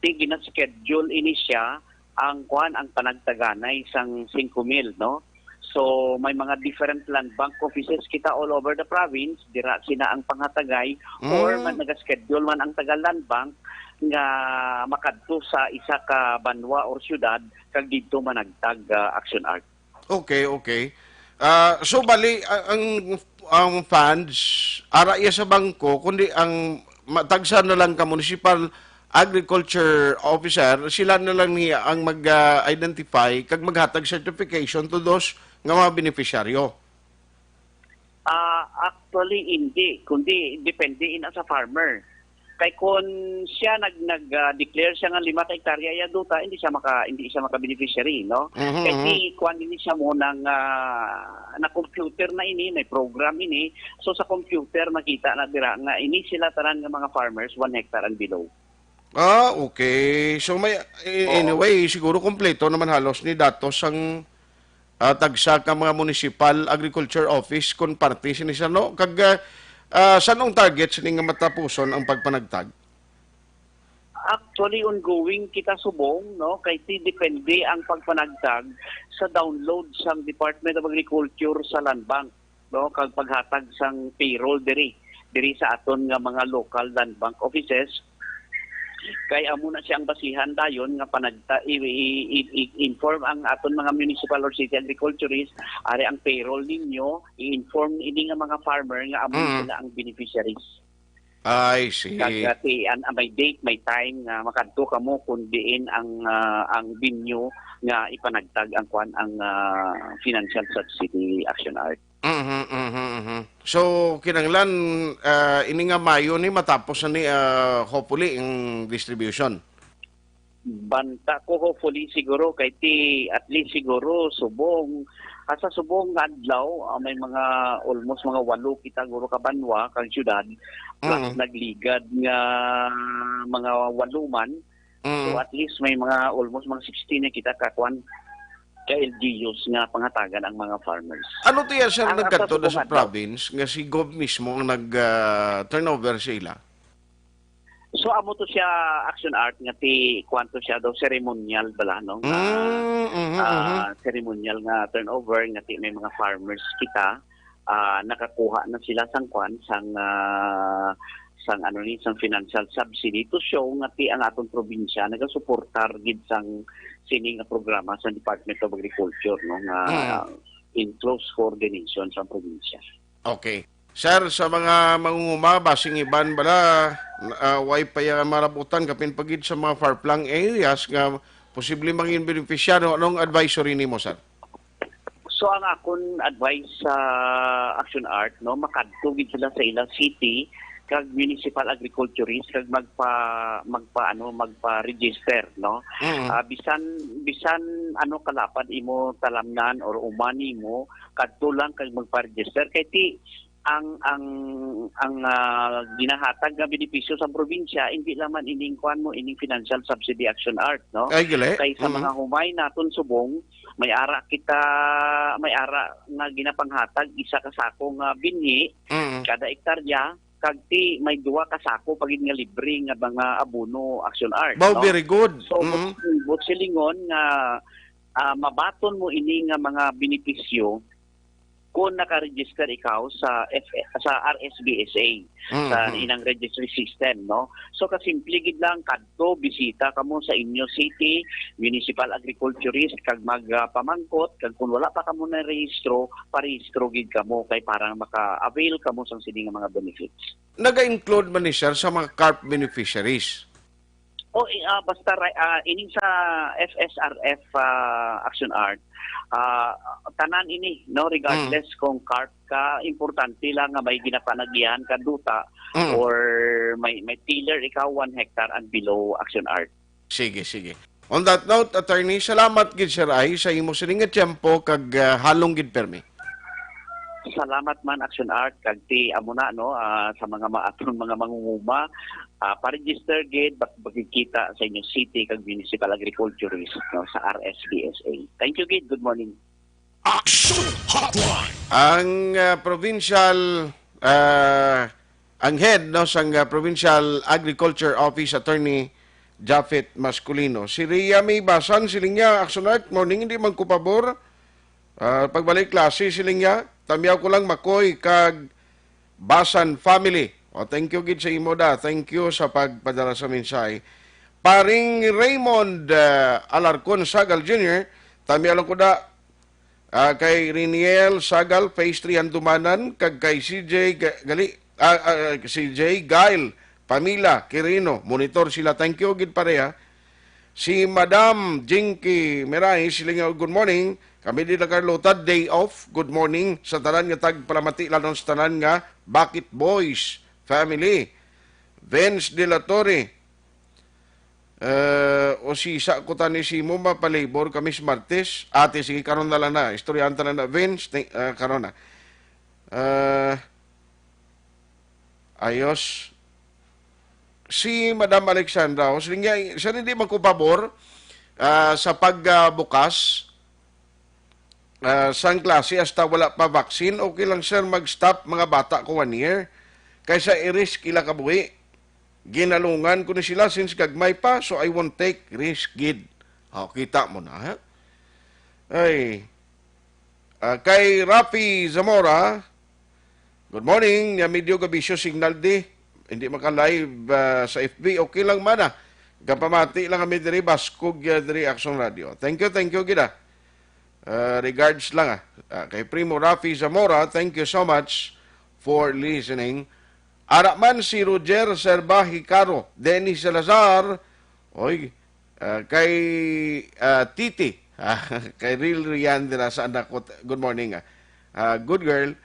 ti gina-schedule ini siya ang kwan ang panagtaganay sang singko mil, no? So may mga different land bank offices kita all over the province, dira sina ang panghatagay or Mm. man nagaschedule man ang taga land bank nga makadto sa isa ka banwa or syudad kag didto managtag ah, Action Art. Okay, okay. Ah, so bali a- ang ang funds ara iya sa bangko kundi ang ma- tagsa na lang ka municipal agriculture officer, sila na lang niya ang mag-identify kag maghatag certification to those nga mga beneficiaryo. Ah, actually hindi, kundi depende ina sa farmer. Kay kun siya nag nag-declare siya nga lima ka hektarya iya duta, hindi siya maka hindi siya maka-beneficiary, no? Mhm, Kay mhm. si kuan ini siya mo nang ah, na computer na ini, may program ini. So sa computer makita na dira nga ini sila tanan nga mga farmers one hectare and below. Ah, okay. So may i- Oo. anyway, siguro kompleto naman halos ni datos ang ah, tagsa ka mga municipal agriculture office kon parte sini sa no kag ah, ah, san-ong target sini nga matapuson ang pagpanagtag? Actually, ongoing kita subong, no? Kay ti depende ang pagpanagtag sa download sang Department of Agriculture sa Land Bank, no? Kag paghatag sang payroll diri, diri sa aton nga mga local Land Bank offices. Kay amo na siya ang basihan dayon nga panagta i, i, i, i-inform ang aton mga municipal or city agriculturist, ari ang payroll ninyo, i-inform ini nga mga farmer nga amo Mm. sila ang beneficiaries. I see. Kag, ah, ti-, an-, ah, may date, may time nga makadto kamo kung diin ang, ah, ang venue nga ipanagtag ang kwan, ang, ah, financial subsidy, Action Art. Mhm, mhm, mhm. So, kinahanglan, ah, ini nga Mayo ni matapos na ni, ah, hopefully, ang distribution. Banta ko, hopefully, siguro, kay ti, at least siguro, subong, ah, sa subong nga adlaw, ah, may mga almost mga walo kita, guro, ka banwa, kang syudad, plus Mm. nagligad nga mga walo man. So, Mm. at least may mga almost mga sixty na kita ka kwan, ka L G Us nga pangatagan ang mga farmers. Ano tiya, sir, Ang nagkadto asa na sa subong adlaw? province nga si Gov mismo ang nag, ah, turnover sa ila? So, amo to siya, Action Art, nga ti, kwanto siya daw, ceremonial bala, no? Nga, Mm, mhm, mhm. ah, ceremonial nga turnover, nga ti, may mga farmers kita, ah, nakakuha na sila sang kwan, sang, ah, sang ano ni, sang financial subsidy to show nga ti ang aton probinsya nagasuportar gid sang sini nga programa sa Department of Agriculture, no? Nga Mm. in close coordination sa probinsya. Okay. Sir, sa mga mangunguma, basing iban bala, ah, way pa ya marabutan, kapin pa gid sa mga far-flung areas nga posible mangin beneficiaryo, anong advisory nimo, sir? So, ang akon advice sa Action Art, no, makadto gid sila sa ilang city kag municipal agriculturist kag magpa-, magpa-, ano, magpa-register, no? Mm. Ah, bisan, bisan ano kalapad imo talamnan or uma nimo, kadto lang kag magpa-register. Kay ti, ang, ang, ang, ah, ginahatag nga benepisyo sa probinsya, hindi lamang ining kuwan mo, ining financial subsidy, Action Art, no? Ay, gali. Kay sa Mm. mga humay naton subong, may ara kita, may ara nga ginapanghatag isa ka sako nga binhi Mm. kada ektarya, kag ti may duha ka sako pa gid nga libre nga mga abono, Action Art, Wow, no? very good. So, Mm. but, but silingon nga, ah, mabaton mo ini nga mga benepisyo, kung naka-register ikaw sa F-, sa R S B S A, Mm, sa mm. inang registry system, no? So, kasimple gid lang, kadto, bisita kamo sa inyo city, municipal agriculturist, kag magpamangkot, kag kung wala pa kamo na rehistro, parehistro gid kamo kay para maka-avail kamo sang sini nga mga benefits. Naga-include man ni, sir, sa mga CARP beneficiaries? O, i-, ah, basta ri-, ah, ining sa F S R F, ah, Action Art, ah, tanan ini, no, regardless Mm. kung CARP ka, importante lang nga may ginapanagihan ka duta Mm. or may, may tiller ikaw, one hectare and below, Action Art. Sige, sige. On that note, attorney, salamat gid, sir, ay, sa imo sining nga tiyempo kag, ah, halong gid permi. Salamat man, Action Art, kag ti amo na, no, ah, sa mga ma-, aton mga mangunguma, ah, pa-register gid, bak-, makikita sa inyo city kag municipal agriculturist, no, sa R S B S A. Thank you gid. Good morning. Action Hotline. Ang, ah, provincial, ah, ang head, no, sang, ah, Provincial Agriculture Office, Attorney Japhet Masculino. Si Ria May Basan, siling niya, Action Art, morning, hindi man ko pabor. Ah, pagbalik klase, siling niya, tamyaw ko lang Makoy kag Basan family. O, thank you gid sa imo, da. Thank you sa pagpadala sa mensahe. Paring Raymond, ah, Alarcon Sagal Junior, tamyaw lang ko, da. Ah, kay Riniel Sagal, Phase three Handumanan, kag kay C J Ga-, Gali-, ah, ah, C J Gail, Pamila, Quirino, monitor sila. Thank you gid pareha. Si Madam Jinky Miray, siling niya, "Good morning. Kami di na Carlota, day off. Good morning sa tanan nga tagpalamati, lalo sa tanan nga Bakit Boys family." Vince de la Torre, eh, o si sa ko tani si mo, mapalibor kami sa Martes. Ate, sige, karon na lang na. Istoryahan ta na na, Vince. Ti-, ah, karon na. Ah, ayos. Si Madam Alexandra, o, siling niya, "Sir, hindi man ko pabor, ah, sa pagbukas, ah, sang klase hasta wala pa vaccine. Okay lang, sir, mag-stop mga bata ko one year kaysa i-risk ila kabuhi." Ginalungan ko ni sila since gagmay pa, so I won't take risk gid. O, kita mo na, ha? Ay. Ah, kay Rafi Zamora, "Good morning. Nga medyo gabisyo signal di. Hindi maka-live, ah, sa F B. Okay lang man, ah. Gapamati lang kami diri, Baskog, ah, diri Action Radio." Thank you, thank you gid, ah. Ah, regards lang, ah. Ah, kay Primo Rafi Zamora, thank you so much for listening. Ara man si Roger Serba Hicaro, Dennis Salazar, oy, ah, kay, ah, Titi, ah, kay Real Rian dira sa anak ko. Good morning, ah. Ah, good girl.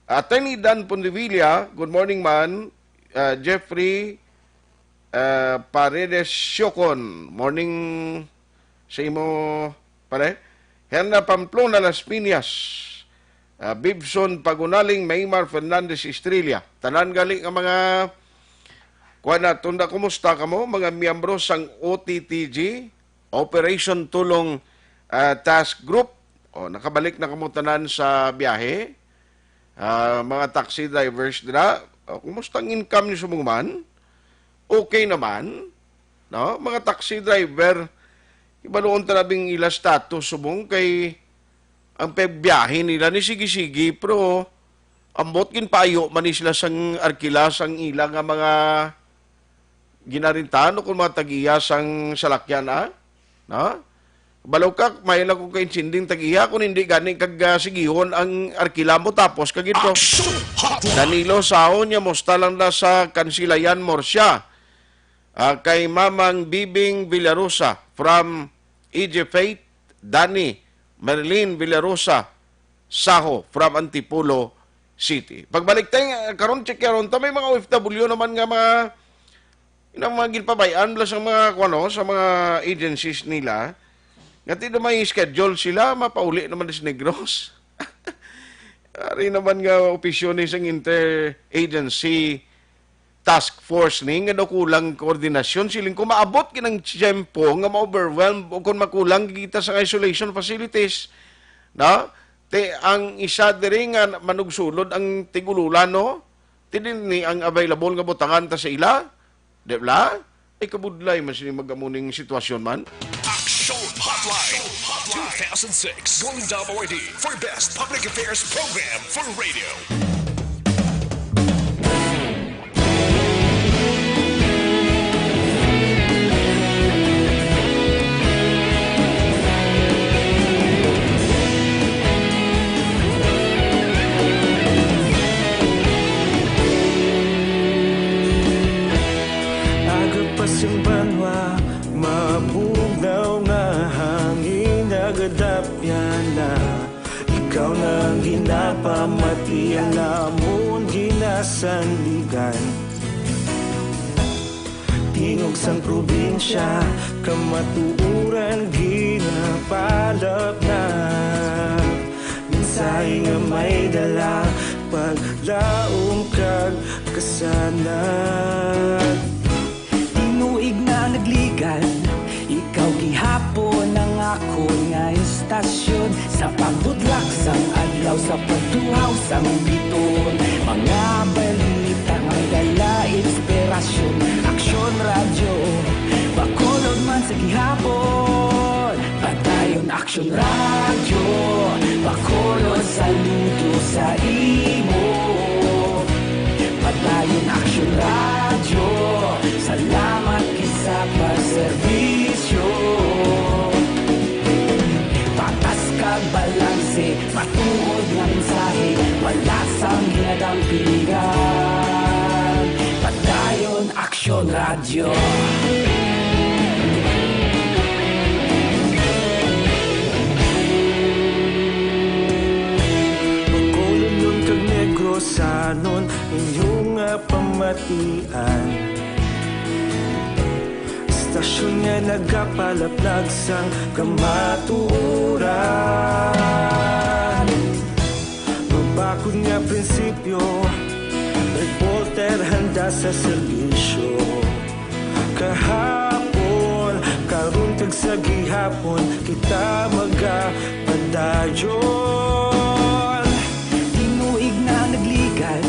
Attorney Dan Pondevilla, good morning man. Ah, Jeffrey, ah, Paredes Siocon, morning sa imo, pare. Herna Pamplona Las Piñas, ah, Bibson Pagunaling, Maymar Fernandez Estrella. Tanan gali nga mga, kuwan na, tunda, kumusta kamo, mga miyembro sang O T T G, Operation Tulong, ah, Task Group? O, nakabalik na kamo tanan sa biyahe? Ah, mga taxi drivers dira, ah, kumusta ang income niyo subong man? Okay naman, no? Mga taxi driver, ibaluon ta na bing ila status subong kay ang pagbiyahe nila ni sige-sige, pero ambot ginpaayo man ni sila sang arkila sang ila nga mga ginarintahan o kung mga tag-iya sang salakyan, ah? No? Balaw ka, may lang kung kaintinding tag-iya, kung hindi gani kag, ah, sigihon ang arkila mo, tapos kag ito. Action Hotline. Danilo Saon, niya musta lang na sa Kansilayan, Murcia. Ah, kay Mamang Bibing Villarosa from E J Faith, Dani, Marilyn Villarosa, Saho from Antipolo City. Pagbalik tayo, ah, karon, check karon ta, may mga O F W naman nga mga, inang mga ginpabayan bala sa mga, kuwano, sa mga agencies nila. Nga ti do may schedule sila, mapauli naman sa Negros. Ari naman nga opisyon ni sang interagency task force ni nga daw kulang koordinasyon. Siling ko, maabot kinang tiyempo nga ma-overwhelm o kung makulang kita sa isolation facilities. No? Te, ang isa diri nga manugsulod ang tigululan, no? Ti din ni ang available nga butangan ta sa ila. Di ba? Ay, kabudlay man sini magamuning sitwasyon man. Action Hotline two thousand six Golden Dove Awardee for Best Public Affairs Program for Radio. Aga pa sing banwa, mabugnaw nga hangin, nagadapyan na. Ikaw na ang ginapamati, ang amon ginasandigan. Tingog sang probinsya, kamatuoran ginapalapnap. Mensahe nga may dala, paglaom kag kasanag. Tinuig na nagligad, ikaw gihapon ang akon nga istasyon. Sa pagbudlak sang adlaw, sa pagtuhaw sang biton, mga balita nga dala inspirasyon. Aksyon Radyo, Bacolod man sa gihapon. Padayon Aksyon Radyo, Bacolod, saludo sa imo. Padayon Aksyon Radyo, salamat gid sa pagserbisyo. Patas kag balanse, matuod nga mensahe, wala sang ginadampingan. Padayon Aksyon Radyo. Bacolodnon kag Negrosanon, inyo nga pamatian. Istasyon nga nagapalaplag sang kamatuoran. Mabakod nga prinsipyo, reporter handa sa serbisyo. Kahapon, karon kag sa gihapon, kita magapadayon. Tinuig na nagligad,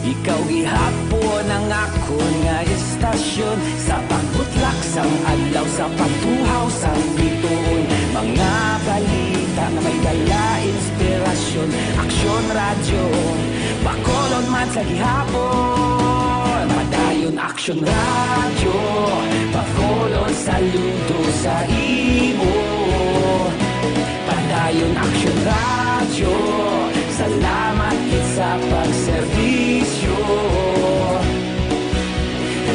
ikaw gihapon Ang akon nga istasyon, sa pagbutlak sang adlaw, sa pagtuhaw sang bituon, mga balita nga may dala inspirasyon. Aksyon Radyo, Bacolod man sa gihapon. Padayon Aksyon Radyo, Bacolod, saludo sa imo. Padayon Aksyon Radyo, salamat gid sa pagserbisyo.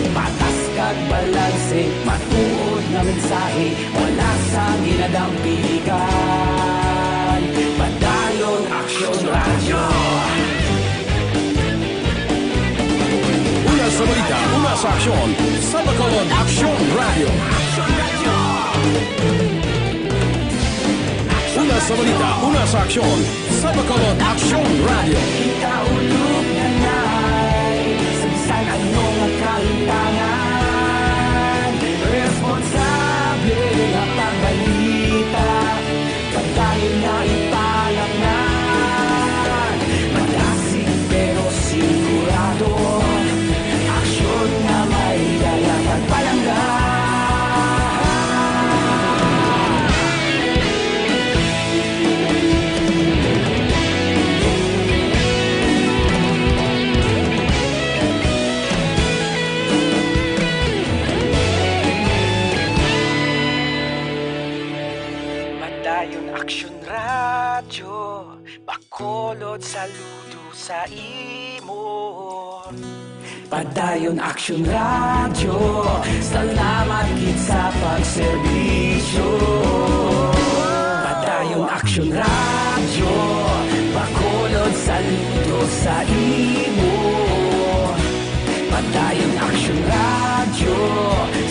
Patas kag balanse, matuod nga mensahe, wala sang ginadampigan. Padayon Aksyon Radyo. Una sa balita, una sa aksyon, sa Bacolod Aksyon Radyo. Una sa balita, una sa aksyon, sa Bacolod Aksyon Radyo. Ikaulog na nay, sa bisan ano nga kahimtangan, responsable nga pagbalita, padayon nga ipalapnan. Madasig pero sigurado, aksyon nga may dala kag palangga. Padayon Aksyon Radyo, Bacolod, saludo sa imo. Padayon Aksyon Radyo, salamat gid sa pagserbisyo. Padayon Aksyon Radyo, Bacolod, saludo sa imo. Padayon Aksyon Radyo,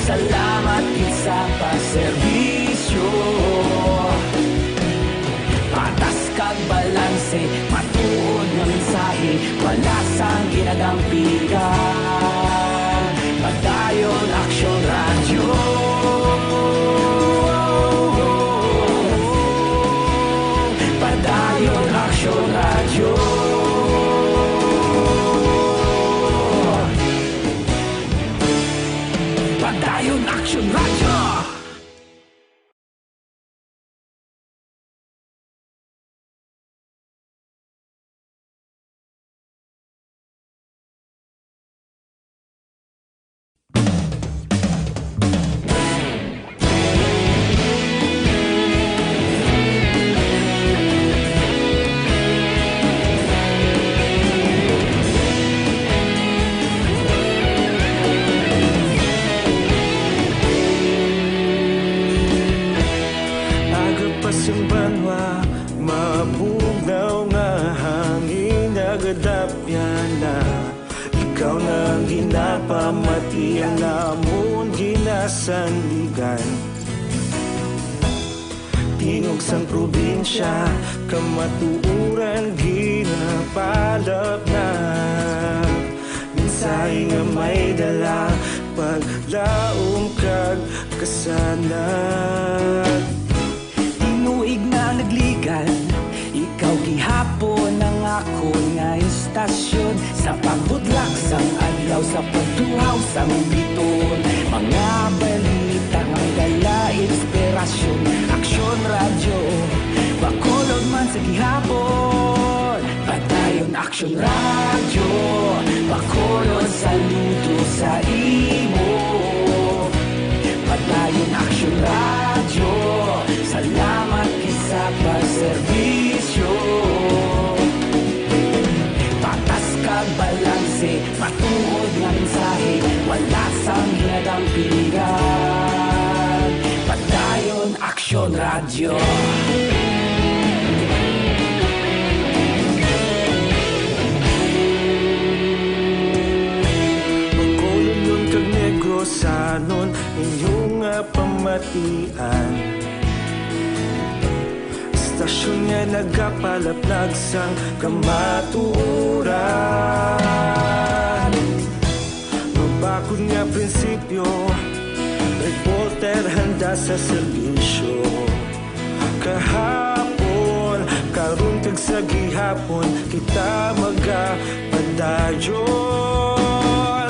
salamat gid sa pagserbisyo. Patas kag balanse, matuod nga mensahe, wala sang ginadampigan. Padayon Aksyon Radyo. Padayon Aksyon Radyo. Padayon Aksyon Radyo. Aga pa sang banwa, mabugnaw nga hangin nagadapyan na. Ikaw na ang ginapamati, ang amon ginasandigan. Tingog sang probinsya, kamatuoran ginapalapnap. Mensahe nga may dala, paglaom kag kasanag. Tinuig na nagligan, ikaw gihapon ang akon nga istasyon. Sa pagbutlak sang adlaw, sa pagtuhaw sang bituon, mga balita nga may dala inspirasyon. Aksyon Radyo, Bacolod man sa gihapon. Padayon Aksyon Radyo, Bacolod, saludo sa imo. Padayon Aksyon Radyo, salamat gid sa pagserbisyo. Patas kag balanse, matuod nga mensahe, wala sang ginadampigan. Padayon Aksyon Radyo. Bacolod kag Negrosanon, inyo nga pamatian. Istasyon nga nagapalaplag sang kamatuoran. Mabakod nga prinsipyo, reporter handa sa serbisyo. Kahapon, karon kag sa gihapon, kita magapadayon.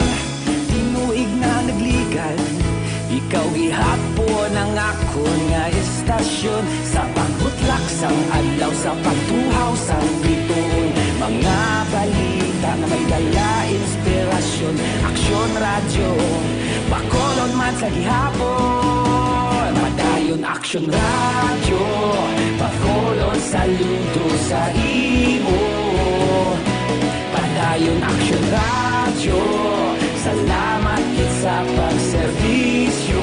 Sa pagbutlak sang adlaw, sa pagtuhaw sang bituon, mga balita nga may dala inspirasyon. Aksyon Radyo, Bacolod man sa gihapon. Padayon Aksyon Radyo, Bacolod, saludo sa imo. Padayon Aksyon Radyo, salamat gid sa pagserbisyo.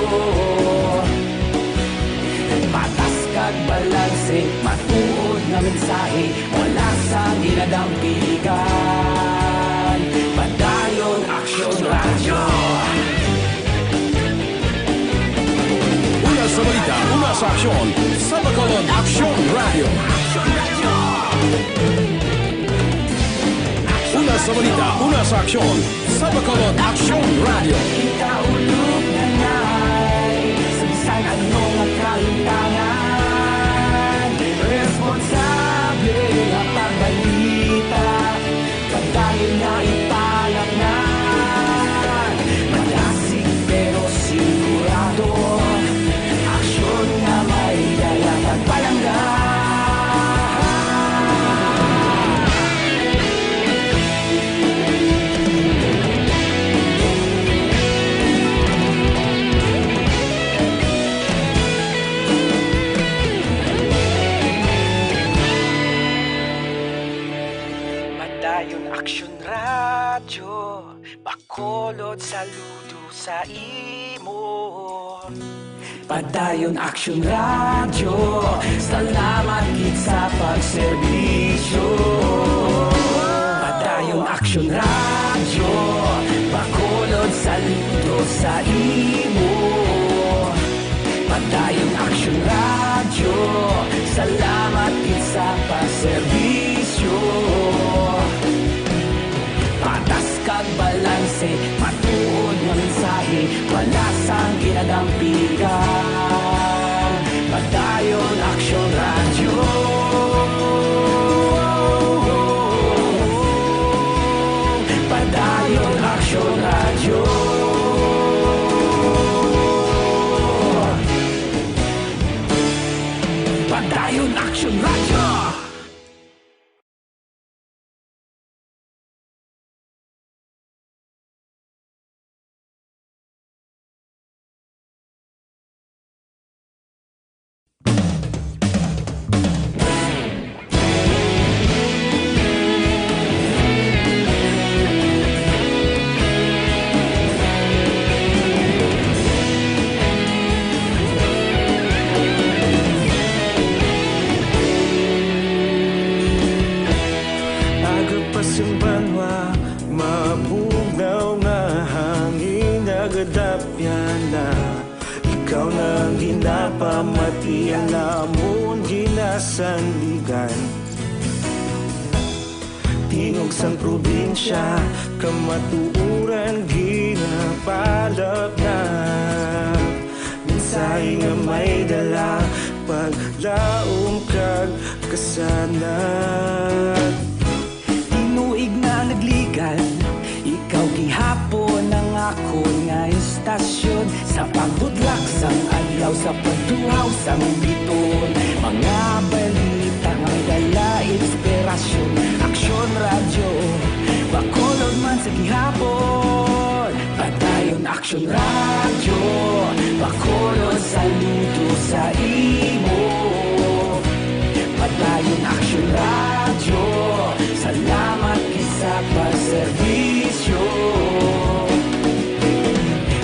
Patas kag balanse, matuod nga mensahe, wala sang ginadampigan. Padayon Aksyon Radyo. Una sa balita, una sa aksyon, sa Bacolod Aksyon Radyo. Una sa balita, una sa aksyon, sa Bacolod Aksyon Radyo. Kita ulog na ngay, sa bisan ano nga kahintangan, responsable nga pagbalita, padayon nga ipalaknan. Madasig pero sigurado, aksyon nga may dala kag palangga. Padayon Aksyon Radyo, Bacolod, saludo sa imo. Padayon Aksyon Radyo, salamat gid sa pagserbisyo. Padayon Aksyon Radyo, Bacolod, saludo sa imo. Padayon Aksyon Radyo, salamat gid sa pagserbisyo. Patas kag balanse, matuod nga mensahe, wala sang ginadampigan. Padayon Aksyon Radyo. Padayon Aksyon Radyo. Padayon Aksyon Radyo. Aga pa sing banwa, mabugnaw nga hangin nagadapyan na. Ikaw na ang ginapamatian, amon ginasandigan. Tingog sang probinsya, kamatuoran ginapalapnap. Mensahe nga may dala, paglaom kag kasanag. Tinuig na nagligan, ikaw gihapon ang akon nga istasyon. Sa pagbutlak sang adlaw, sa pagtuhaw sang bituon, mga balita nga may dala inspirasyon. Aksyon Radyo, Bacolod man sa gihapon. Padayon Aksyon Radyo, Bacolod, saludo sa imo. Padayon Aksyon Radyo, salamat gid sa pagserbisyo.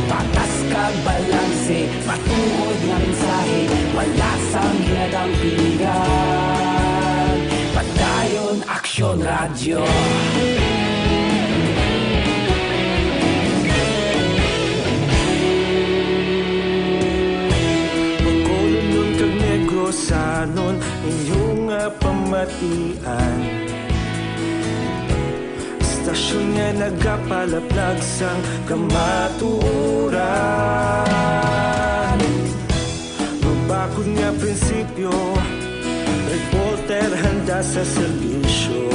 Patas kag balanse, matuod nga mensahe, wala sang ginadampigan. Padayon Aksyon Radyo. Bacolodnon kag Negrosanon, inyo nga pamatian. Istasyon nga nagapalaplag sang kamatuoran. Mabakod nga prinsipyo, reporter handa sa serbisyo.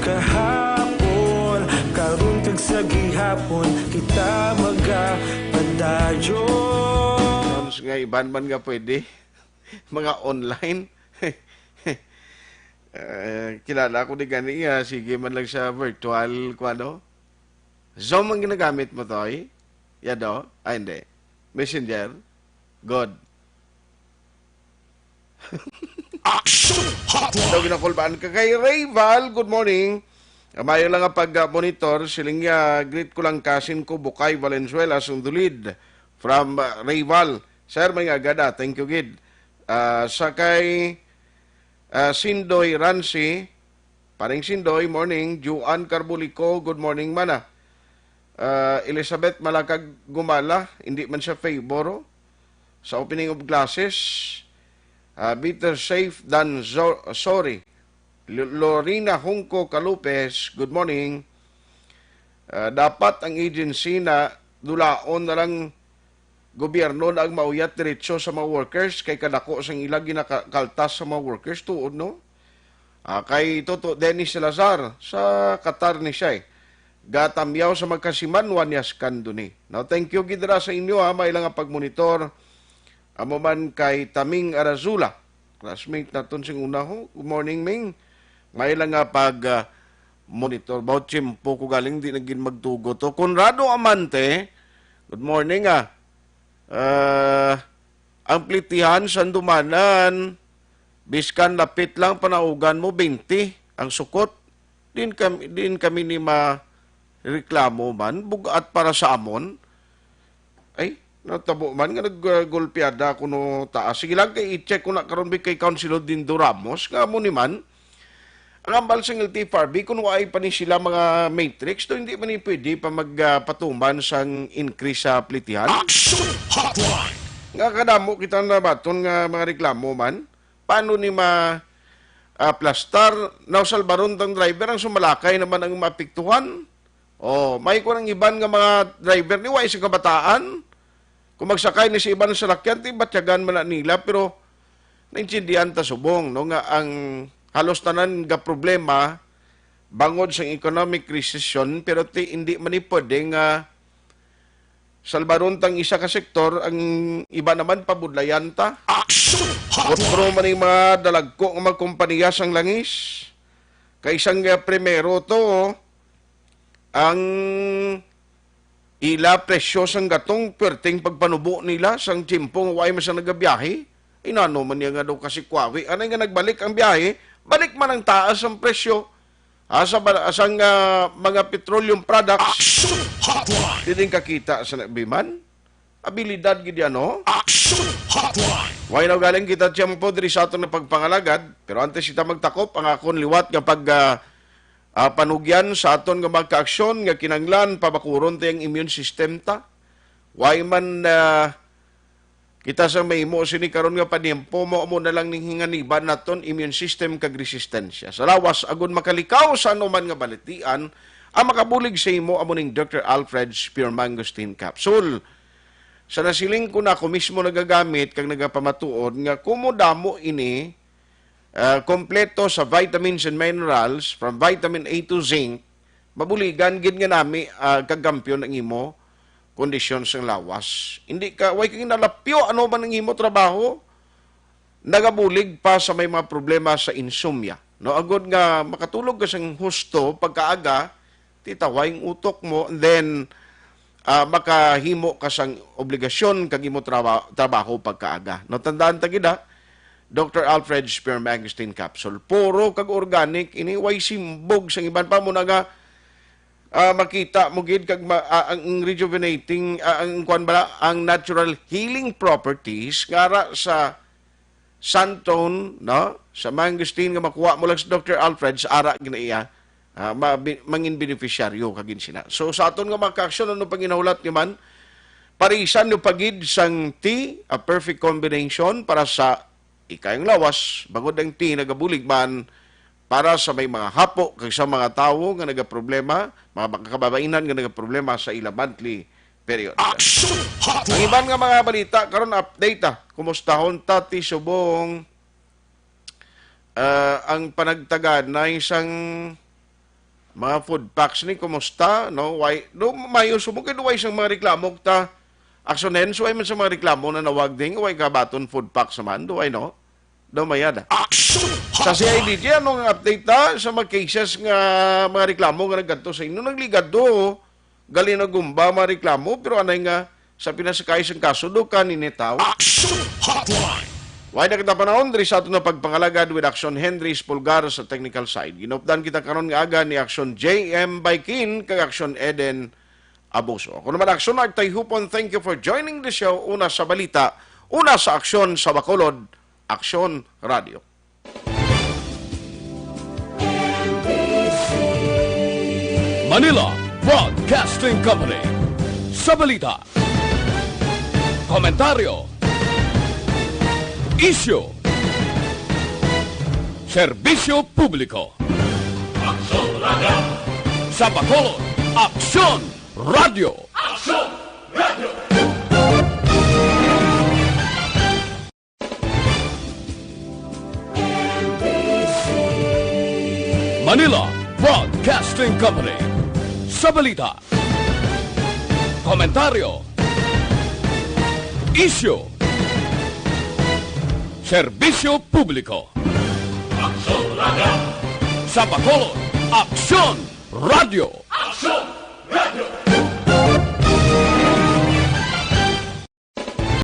Kahapon, karon kag sa gihapon, kita magapadayon. Sounds nga iban man nga pwede. mga online. Eh, kilala ko di gani, ah, sige man lang sa virtual, kuwano? Zoom ang ginagamit mo, Toy? Yado? Ah, hindi. Messenger? Good. Action Hotline! Daw ginakulbaan ka kay Ray Val. Good morning. Mayo lang nga pag-monitor. Siling niya, greet ko lang kasin ko, Bukay, Valenzuela, Sundulid. From, uh, Ray Val. Sir, may nga gada. Thank you, gid. Ah, sa kay, ah, Sindoy Ransi, Paring Sindoy, morning. Juan Carbulico, good morning, mana. Ah, Elizabeth Malakag Gumala, hindi man siya favor, oh, sa opening of classes. Ah, better safe than zo- sorry. Lo- Lorena Hungco Calupes, good morning. Ah, dapat ang agency na dulaon na lang gobyerno na ang mauyat diretso sa mga workers kay kadako sang ila ginakaltas sa mga workers, tuod, no? Ah, kay Toto Dennis Salazar sa Qatar ni siya, eh. Gatamyaw sa magkasimanwa niya sa kanduni. Now, thank you gid ra sa inyo, ha, may lang nga pagmonitor. Amo man kay Taming Arazula, classmate naton sing una, ho. Good morning, Ming. May lang nga pag, ah, monitor. About tiyempo ko galing, di na gid magtugot. O, Conrado Amante, good morning, ah. Ah, ang plitihan sa Andumanan, biskan lapit lang panaugan mo, twenty ang sukot. Din kami, din kami ni ma-, reklamo man, bugat para sa amon. Ay, natabo man nga naggulpiada kuno taas. Sige lang, kay i-check ko na karon bi kay Councilor Dindo Ramos, nga amo ni man, ang ambal sang L T F R B, kung waay pa ni sila mga matrix, to hindi man ni pwede pa magpatuman sang increase sa plitihan. Action Hotline! Nga kadamo kita nabaton nga mga reklamo man. Paano ni ma-, ah, plastar? Naw salbaron tang driver, ang sumalakay naman ang maapektuhan. Oh, may ko ng iban nga mga driver ni wa sa kabataan. Kung magsakay ni sa iban sa salakyan, ti batyagan man na nila, pero naintindihan ta subong, no, nga ang halos tanan nga problema bangod sa economic recession, pero ti, hindi man ni pwede nga salbaron tang isa ka sektor, ang iba naman pabudlayan ta. Action Hotline! Kutro man ang mga dalagko nga mga kompanya sang langis. Kay sang, ah, primero to, ang ila presyo sang gatong perting pagpanubo nila sang tiyempo nga way man sa nagabiyahe. Inano man niya nga daw kasi kwawi. Anay nga nagbalik ang biyahe, balik man ang taas ang presyo. Ah, sa ba-, sang, ah, mga petroleum products, Action Hotline! Diding kakita sa biman. Abilidad gid yan, no? Action Hotline! Way na galing kita tiyempo diri sa aton nga pagpangalagad, pero antes kita magtakop, ang akon liwat nga pag, ah, ah, panugyan sa aton nga mga kaaksyon nga kinanglan pabakuron ta ang immune system ta. Way man, ah, kita sa mahimo sini karon nga paniyempo, mo amo na lang ning hinganiban naton, immune system kag resistensya sa lawas, agud makalikaw sa anuman nga balatian. Ang makabulig sa imo amo ning Doctor Alfred's Pure Mangosteen Capsule. Sa nasiling ko na, ako mismo nagagamit kag nagapamatuod nga kumo damo ini, ah, kompleto sa vitamins and minerals, from vitamin A to zinc, mabuligan gid nga nami, ah, kag kampiyon ang imo kondisyon sang lawas. Hindi ka, way ka ginalapyo, ano man ang imo trabaho, nagabulig pa sa may mga problema sa insomnia. No, agud nga makatulog ka sang husto pagkaaga, titaway ang utok mo, and then, ah, makahimo ka sang obligasyon kag imo traba-, trabaho pagkaaga. No, tandaan ta gid, ha, Doctor Alfred's Sperm Mangosteen Capsule. Puro kag organic ini, way simbog sang iban pa mo na nga, ah, makita mo gid kag ma-, ah, ang rejuvenating, ah, ang kwan bala, ang natural healing properties nga ara sa Santone, no? Sa mangosteen nga makuha mo lang sa Doctor Alfred's, ara ginaiya, ah, ma-, bi-, mangin beneficiaryo kagin sina. So, sa aton nga mga kaaksyon, ano pang ginahulat ni man? Parisan nyo pagid sang tea, a perfect combination para sa ikayong lawas. Bangod ang tea, nagabulig man para sa may mga hapo kag sa mga tawo nga nagaproblema, mga kababainan nga nagaproblema sa ila monthly period. Action Hotline! Ang iban nga mga balita karon, update, ah. Kumustahon ta ti subong, ah, ang panagtaganay sang mga food packs ni, kumusta, no? Why, do, mayo subong kay duway sang mga reklamo ta Action Hens, way man sa mga reklamo na nawag ding, way kabaton food packs naman, do I know? Daw mayada. Action Sa C I D T, ano ang update ta sa mga cases nga mga reklamo nga nagkadto sa inyo? Nagligad do, gali na gumba mga reklamo, pero anay nga sa pinasakay sang kaso do ka ninitaw. Action Hotline. Way na kita panahon, diri sa aton na pagpangalagad with Action Henry Espulgar sa technical side. Ginupdan kita karon nga aga ni Action J M Baikin kag Action Eden Abuso. Ako naman, Action Art Tayhupon, thank you for joining the show. Una sa balita, una sa aksyon sa Bacolod, Aksyon Radio. Manila Broadcasting Company. Sa balita, komentaryo, isyu, serbisyo publiko. Aksyon Radio. Sa Bacolod, Aksyon Radio. Aksyon Radio. Manila Broadcasting Company. Sa balita, komentaryo, isyu, serbisyo publiko. Aksyon Radio. Sa Bacolod, Aksyon Radio. Aksyon